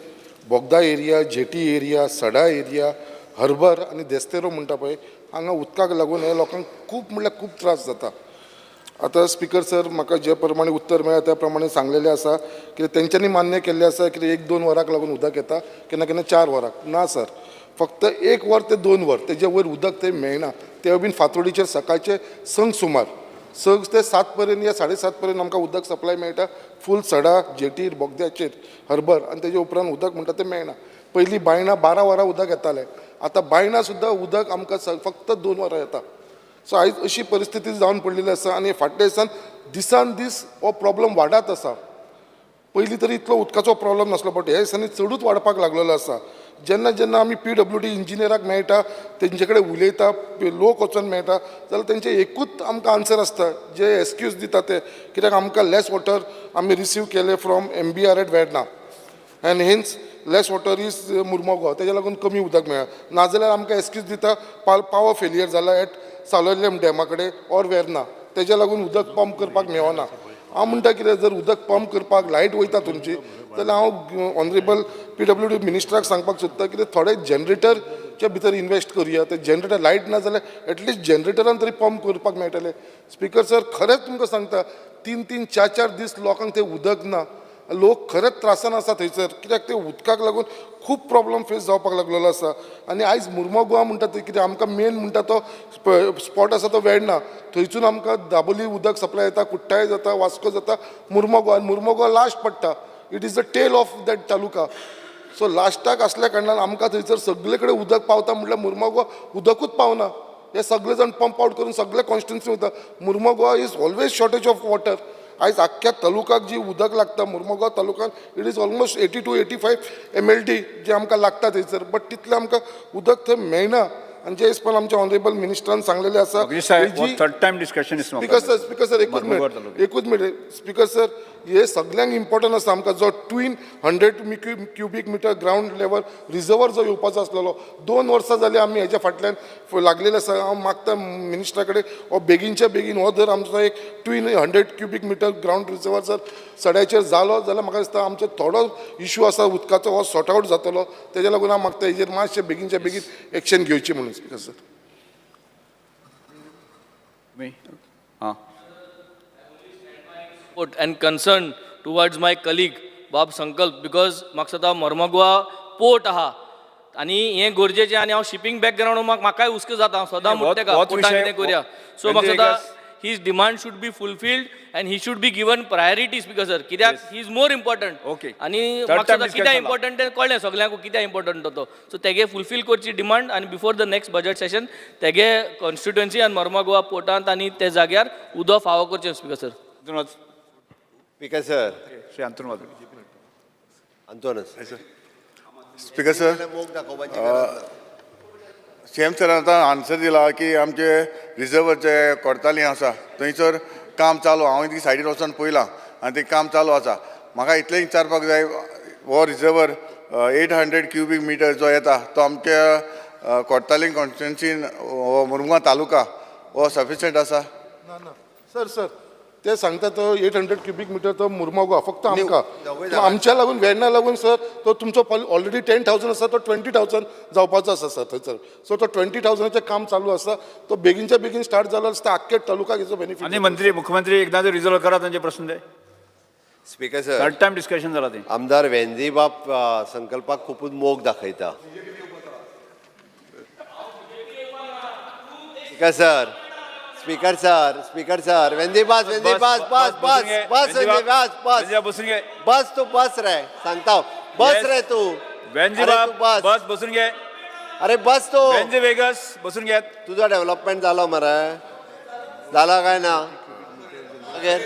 Bogda area, jetty area, Sada area, harbour आनी देस्तेरो म्हणटा पळय, हांगा उदकाक लागून हे लोकांक खूब म्हणल्यार खूब त्रास जाता. आतां स्पीकर सर, म्हाका जे प्रमाणे उत्तर मेळ्ळा त्या प्रमाणे सांगलेलें आसा की तेंच्यांनी मान्य केल्लें आसा की 1-2 वरांक लागून उदक येता, केन्ना केन्ना 4 वरांक. ना सर, फक्त 1 वर ते 2 वर तेजे वयर उदक थंय मेळना. तें बीन फांतोडीचेर सकाळचे 6 सुमार 6 ते 7 पर्यंत या 7:30 पर्यंत आमकां उदक सप्लाय मेळटा फूल सडा, जेटीर, बोगद्याचेर, हर्बर. आनी तेजे उपरांत उदक म्हणटा तें मेळना. पयलीं बायणा 12 वरां उदक येतालें, आतां बायणा सुद्दां उदक आमकां फक्त 2 वरां येता. सो आयज अशी परिस्थिती जावन पडलेली आसा आनी फाटल्या दिसान दिसान दीस हो प्रॉब्लम वाडत आसा. पयलीं तरी इतलो उदकाचो प्रॉब्लम नासलो, बट ह्या दिसांनी चडूच वाडपाक लागलेलो आसा. जेन्ना जेन्ना आमी PWD इंजिनियराक मेळटा, तेंचे कडेन उलयता, लोक वचोन मेळटा, जाल्यार तेंचे एकूच आमकां आन्सर आसता, जे एक्सक्यूज दिता ते कित्याक आमकां लेस वॉटर आमी रिसीव केले from MBR at Verna and hence less water is Mormugao, तेज्या लागून कमी उदक मेळ्ळा. नाजाल्यार आमकां एक्सक्यूज दिता पावर फेलियर जाला एट सालोलेम डॅमा कडेन ऑर वेर्ना, तेज्या लागून उदक पंप करपाक मेळना. हांव म्हणटा कितें, जर उदक पंप करपाक लायट वयता तुमची, जाल्यार हांव ऑनरेबल PWD मिनिस्टराक सांगपाक सोदता कितें थोडे जनरेटरच्या भितर इन्वेस्ट करुया. ते जनरेटर लायट ना जाल्यार एटलिस्ट जनरेटरान तरी पंप करपाक मेळटलें. स्पीकर सर, खरेंच तुमकां सांगता, 3-3, 4-4 दीस लोकांक तें उदक ना. लोक खरेंच त्रासान आसा थंयसर, कित्याक ते उदकाक लागून खूब प्रॉब्लम फेस जावपाक लागलेलो आसा. आनी आयज मुर्मोगोवा म्हणटा ते कितें आमकां मेन म्हणटा तो स्पॉट आसा तो वेर्णा, थंयसून आमकां दाबोली उदक सप्लाय येता, कुट्टाळे जाता, वास्को जाता, मुर्मोगोवा. आनी मुर्मोगोवा लास्ट पडटा, it is the tail of that taluka. So लास्टाक आसल्या कारणान आमकां थंयसर सगळे कडेन उदक पावता म्हटल्यार मुर्मोगोवा उदकूच पावना. हे सगळे जाण पंप आवट करून सगळे कॉन्स्टिट्युन्सी वता. Mormugao is always shortage of water. आयज आख्ख्या तालुकाक जी उदक लागता मुर्मोगांव तालुकान, it is almost 80 to 85 MLD जे आमकां लागता थंयसर, बट तितलें आमकां उदक थंय मेळना. आनी जे पण आमच्या ऑनरेबल मिनिस्टरान सांगलेलें आसा, third time discussion. Speaker sir, speaker sir एकूच मिनट, एकूच मिनट. स्पीकर सर, हे सगळ्यांक इम्पॉर्टंट आसा. आमकां जो twin 100 cubic meter ground level reservoir जो येवपाचो आसलेलो, 2 वर्सां जालीं आमी हेज्या फाटल्यान लागलेले आसा. हांव मागता मिनिस्टरा कडेन हो बेगीनच्या बेगीन हो जर आमचो एक twin 100 cubic meter ground reservoir जर सड्याचेर जालो जाल्यार म्हाका दिसता आमचो थोडो इशू आसा उदकाचो हो सॉर्ट आवट जातलो. तेज्या लागून हांव मागता हेजेर मातशें बेगीनच्या बेगीन एक्शन घेवची म्हणून. Speaker sir, and concern towards my colleague Bob Sankalp, because म्हाका सदां मर्मगोवा पोर्ट आहा आनी हें गरजेचें. आनी हांव शिपींग बॅकग्रावंड म्हाकाय हुस्को जाता, हांव सदां म्हणटा तेका पोर्टान कितें करुया. सो म्हाका सदां his demand should be fulfilled and he should be given priority. Speaker sir, कित्याक he is more important. Okay, आनी म्हाका सदां कित्याक इम्पॉर्टंट तें कळ्ळें सगल्यांकू कित्याक इम्पॉर्टंट तो. सो तेगे फुलफील करची डिमांड आनी before the next budget session तेगे कॉन्स्टिट्युएन्सी आनी मर्मगोवा पोर्टांत आनी ते जाग्यार उदक फावो करचें. Speaker sir. Speaker sir, Shri Anton Anton. Speaker sir, CM सरान आतां आन्सर दिला की आमचे रिजर्वर जे कोरताली आसा थंयसर काम चालू. हांवें ती सायडीर वचोन पळयलां आनी तें काम चालू आसा. म्हाका इतलें विचारपाक जाय, हो रिजर्वर 800 क्युबीक मिटर जो येता तो आमच्या कोरताली कॉन्स्टिट्युन्सीन हो मुरमुगांव तालुका हो सफिशियंट आसा? ना ना सर, सर ते सांगता तो 800 क्युबीक मिटर तो मुरमागो फक्त आमकां आमच्या लागून वेर्णा लागून सर. तो तुमचो ऑलरेडी 10,000 आसा, तो 20,000 जावपाचो आसा सर थंयसर. सो तो 20,000चें काम चालू आसा, तो बेगीनच्या बेगीन स्टार्ट जालो आसता आख्खे तालुकाक हेचो बेनिफीट. आनी मंत्री, मुख्यमंत्री एकदां रिजॉल्व करा तांचे प्रश्न ते. Speaker sir, third time discussion जाला ते. आमदार वेंझी बाब संकल्पाक खुपूच मोग दाखयता. Speaker sir, speaker sir, speaker sir, Venzy बस, वेंझी बस, बस बस बस, वेंझी बस बस बसून घे. बस तू बस रे, सांगता बस रे तू. वेंझी बाब बस, बसून घे. अरे बस तू. वेंझी वेगस बसून घे. तुझा डेव्हलपमेंट झालो मरे, झाला काय ना? मागीर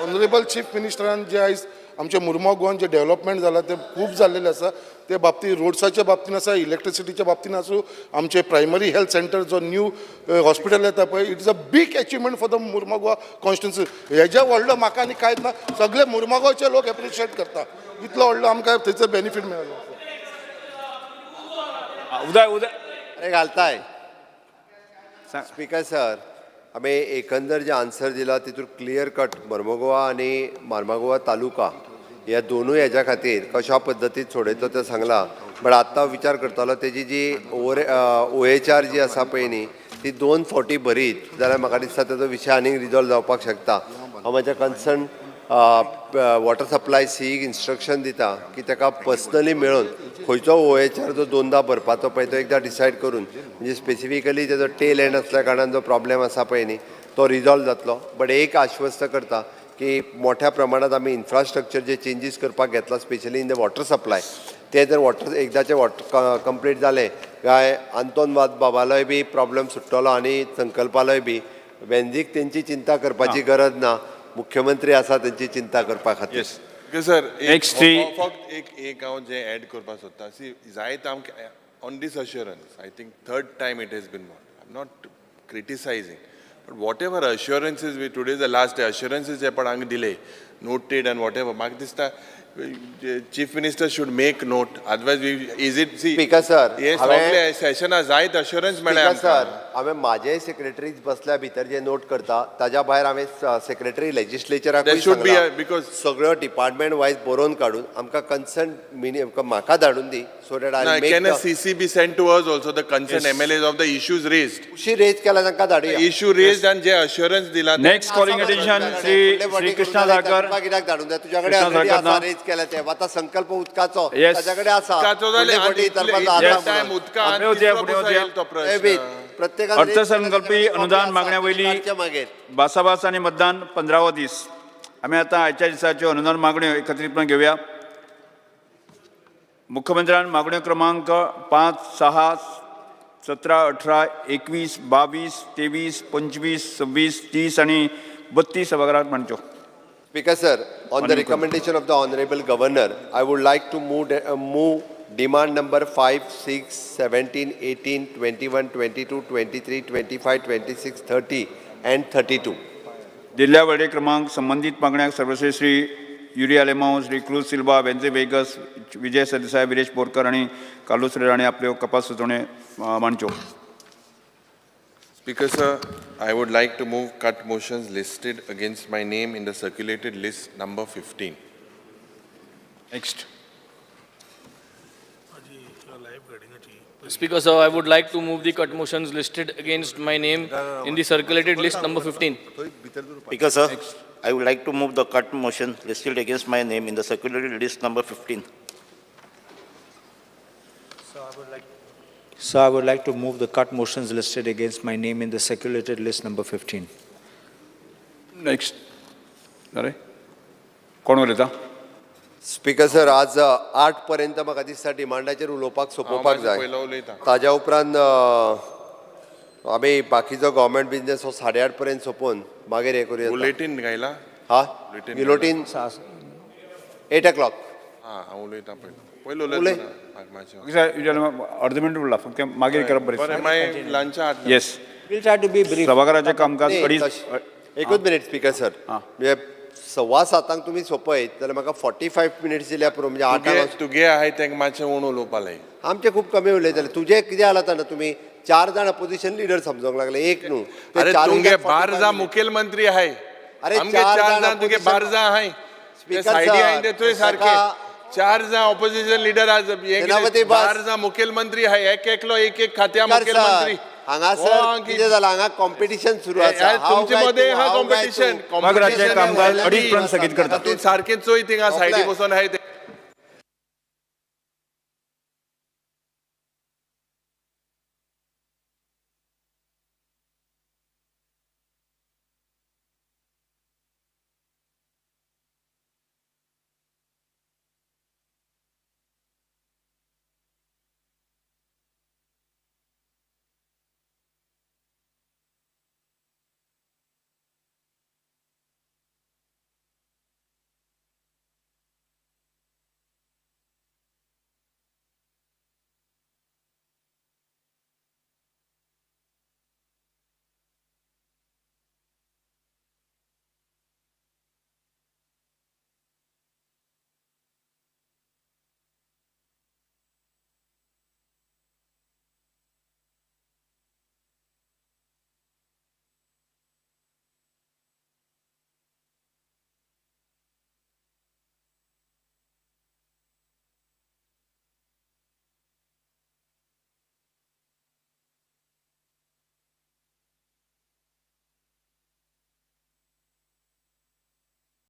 ऑनरेबल चीफ मिनिस्टरान जे आयज आमच्या मुरमाव गोवान जे डेव्हलपमेंट जाला ते खूब जाल्लेले आसा. ते बाबतींत रोड्साच्या बाबतीन आसा, इलेक्ट्रिसिटीच्या बाबतीन आसूं, आमचे प्रायमरी हेल्थ सेंटर जो न्यू हॉस्पिटल येता पळय, it is a big achievement for the Mormugao Goa constituency. हेज्या व्हडलो म्हाका आनी कांयच ना, सगळे मुरमागांवचे लोक एप्रिशिएट करता, इतलो व्हडलो आमकां थंयसर बेनिफीट मेळ्ळो. उदय उदय अरे घालताय. स्पीकर सर, आमी एकंदर जे आन्सर दिला तितून क्लियर कट मर्मगोवा आनी मार्मागोवा तालुका ह्या दोनूय हेज्या खातीर कशा पद्दतीन सोडयतलो तें सांगलां. बट आत्तां विचार करतालो तेजी जी OHR जी आसा पळय न्ही, ती 2 फावटी भरीत जाल्यार म्हाका दिसता तेजो विशय आनीक रिजॉल्व जावपाक शकता. हांव म्हाज्या कन्सर्न वॉटर सप्लाय सीक इन्स्ट्रक्शन दिता की ताका पर्सनली मेळून खंयचो OHR जो दोनदा भरपाचो पळय तो एकदां डिसायड करून, म्हणजे स्पेसिफिकली तेजो टेल एंड आसल्या कारणान जो प्रॉब्लेम आसा पळय न्ही तो रिजॉल्व जातलो. बट एक आश्वस्त करता की मोठ्या प्रमाणात आमी इन्फ्रास्ट्रक्चर जे चेंजीस करपाक घेतला specially in the water supply, ते जर वॉटर एकदाचें वॉटर कंप्लीट जालें काय आंतोन वाज बाबालोय बी प्रॉब्लम सुट्टलो आनी संकल्पालोय बी. वेंझीक तेंची चिंता करपाची गरज ना, मुख्यमंत्री आसा तेंची चिंता करपा खातीर. Sir, Next three. फक्त एक एक हांव जें एड करपाक सोदता, सी जायत आमकां on this assurance, I think third time it has been brought. I am not criticising, but whatever assurances we today the last day, assurances जे पण हांगा दिले noted and what ever, म्हाका दिसता chief minister should make note, otherwise we is it see. Speaker sir, हे सगळे सेशना जायत assurance मेळ्ळे speaker आमकां. सर, हांवें म्हाजे सेक्रेटरीज बसल्या भितर जे नोट करता ताज्या भायर हांवें सेक्रेटरी लेजिस्लेचराकूय There should be सांगलां, because- सगळ्यो डिपार्टमेंट वायज बरोवन काडून आमकां कन्सर्न मिनी म्हाका धाडून दी, so that I ना, make. Can a CC be sent to us also, the concerned MLAs of the issues raised? Issue raise केला तांकां धाडुया. इश्यू रेज्ड आनी जे अश्युरन्स दिला ते- Next calling attention, Shri Shri Krishna Dharkar. कित्याक धाडून जाय? तुज्या कडेन कृष्णा ऑलरेडी साळकर आसा ना. रेज केल्या ते. आतां संकल्प उदकाचो Yes. ताच्या कडेन आसा. उदकाचो जालें, फुडले फावटी आनी विचारपाचो इतले आसा time म्हणून. उदका आनी फुडें वचया, तिसरो फुडें कसो वचया. येयल तो ते बी, प्रश्न. प्रत्येकान raise केल्या अर्थसंकल्पी ताच्या कडेन अनुदान copy मागण्या आसा, वयली काडचे मागीर. भासाभास आनी मतदान 15वो दीस. आमी आतां आयच्या दिसाच्यो अनुदान मागण्यो एकत्रीतपणान घेवया. मुख्यमंत्र्यान मागण्यो क्रमांक 5, 6, 17, 18, 21, 22, 23, 25, 26, 30 आनी 32 सभाघरात मांडच्यो. Speaker sir, on the Honorable. recommendation of the Honorable Governor, I would like to move demand number 5, 6, 17, 18, 21, 22, 23, 25, 26, 30 and 32. दिल्ल्या वळेरे क्रमांक संबंदीत मागण्यांक सर्वश्रेष्ठ श्री युरी आलेमाव, श्री क्रूज सिल्वा, वेंझी वेगस, विजय सरदेसाय, विरेश बोरकर आनी कार्लूस हांणी आपल्यो कपास सुचोवण्यो मांडच्यो. Speaker sir, I would like to move cut motions listed against my name in the circulated list number 15. Next. Speaker, sir, I would like to move the cut motions listed against my name in the circulated list number 15. Speaker, sir, I would like to move the cut motion listed against my name in the circulated list number 15. So I would like to move the cut motions listed against my name in the circulated list number 15. Next. अरे कोण उलयता? Speaker sir, आज 8 पर्यंत म्हाका दिसता डिमांडाचेर उलोवपाक सोंपोवपाक हांव जाय. पयलो उलयतां. ताज्या उपरांत आमी बाकीचो गव्हर्मेंट बिजनेस हो 8:30 पर्यंत सोंपोवन मागीर हें करूया. बुलेटीन घायला? हा, बुलेटीन. गिलोटीन. 8 o'clock. हां, हांव उलयतां पयलो. पयलो उलय. उलयता. अर्द मिनट उरला, फक्त मागीर करप बरें. बरें, मागीर लंचा हाडटा. Yes. We'll try to be brief. सभाघराचें कामकाज नाही, अडीच एकूच मिनीट स्पीकर सर, म्हणजे 7:15 तुमी सोंपयत जाल्यार म्हाका 45 मिनिट्स दिल्यार पुरो, म्हणजे 8. तुगे आहाय तेंका मातशें उण उलोवपा लाय. आमचे खूब कमी उलयताले. तुजे कितें जाला जाणा, तुमी 4 जाण अपोजिशन लिडर समजोंक लागले, एक न्हू. ते अरे चारूय तुमगे जाण 45 बारजा minutes. मुखेलमंत्री आहाय. अरे आमगे 4 जाण तुगे opposition- बारजा आहाय. ते Speaker सायडी sir, आहाय ते थंय सारके. 4 जाण ऑपोजिशन लिडर आज हे कितें, सेनापती बस. बारजा मुखेलमंत्री आहाय, एक एकलो एक एक खात्या Speaker sir, मुखेलमंत्री. हांगासर कितें जालां, हांगा कॉम्पिटिशन सुरू आसा. हांव तुमचे काय मदें तूं, आहा हांव काय कॉम्पिटिशन. तूं. सभाघराचें कामकाज 2:30 पर्यंत स्थगीत करता. तूं सारकें चोय, थिंगा सायडी बसून आहाय ते.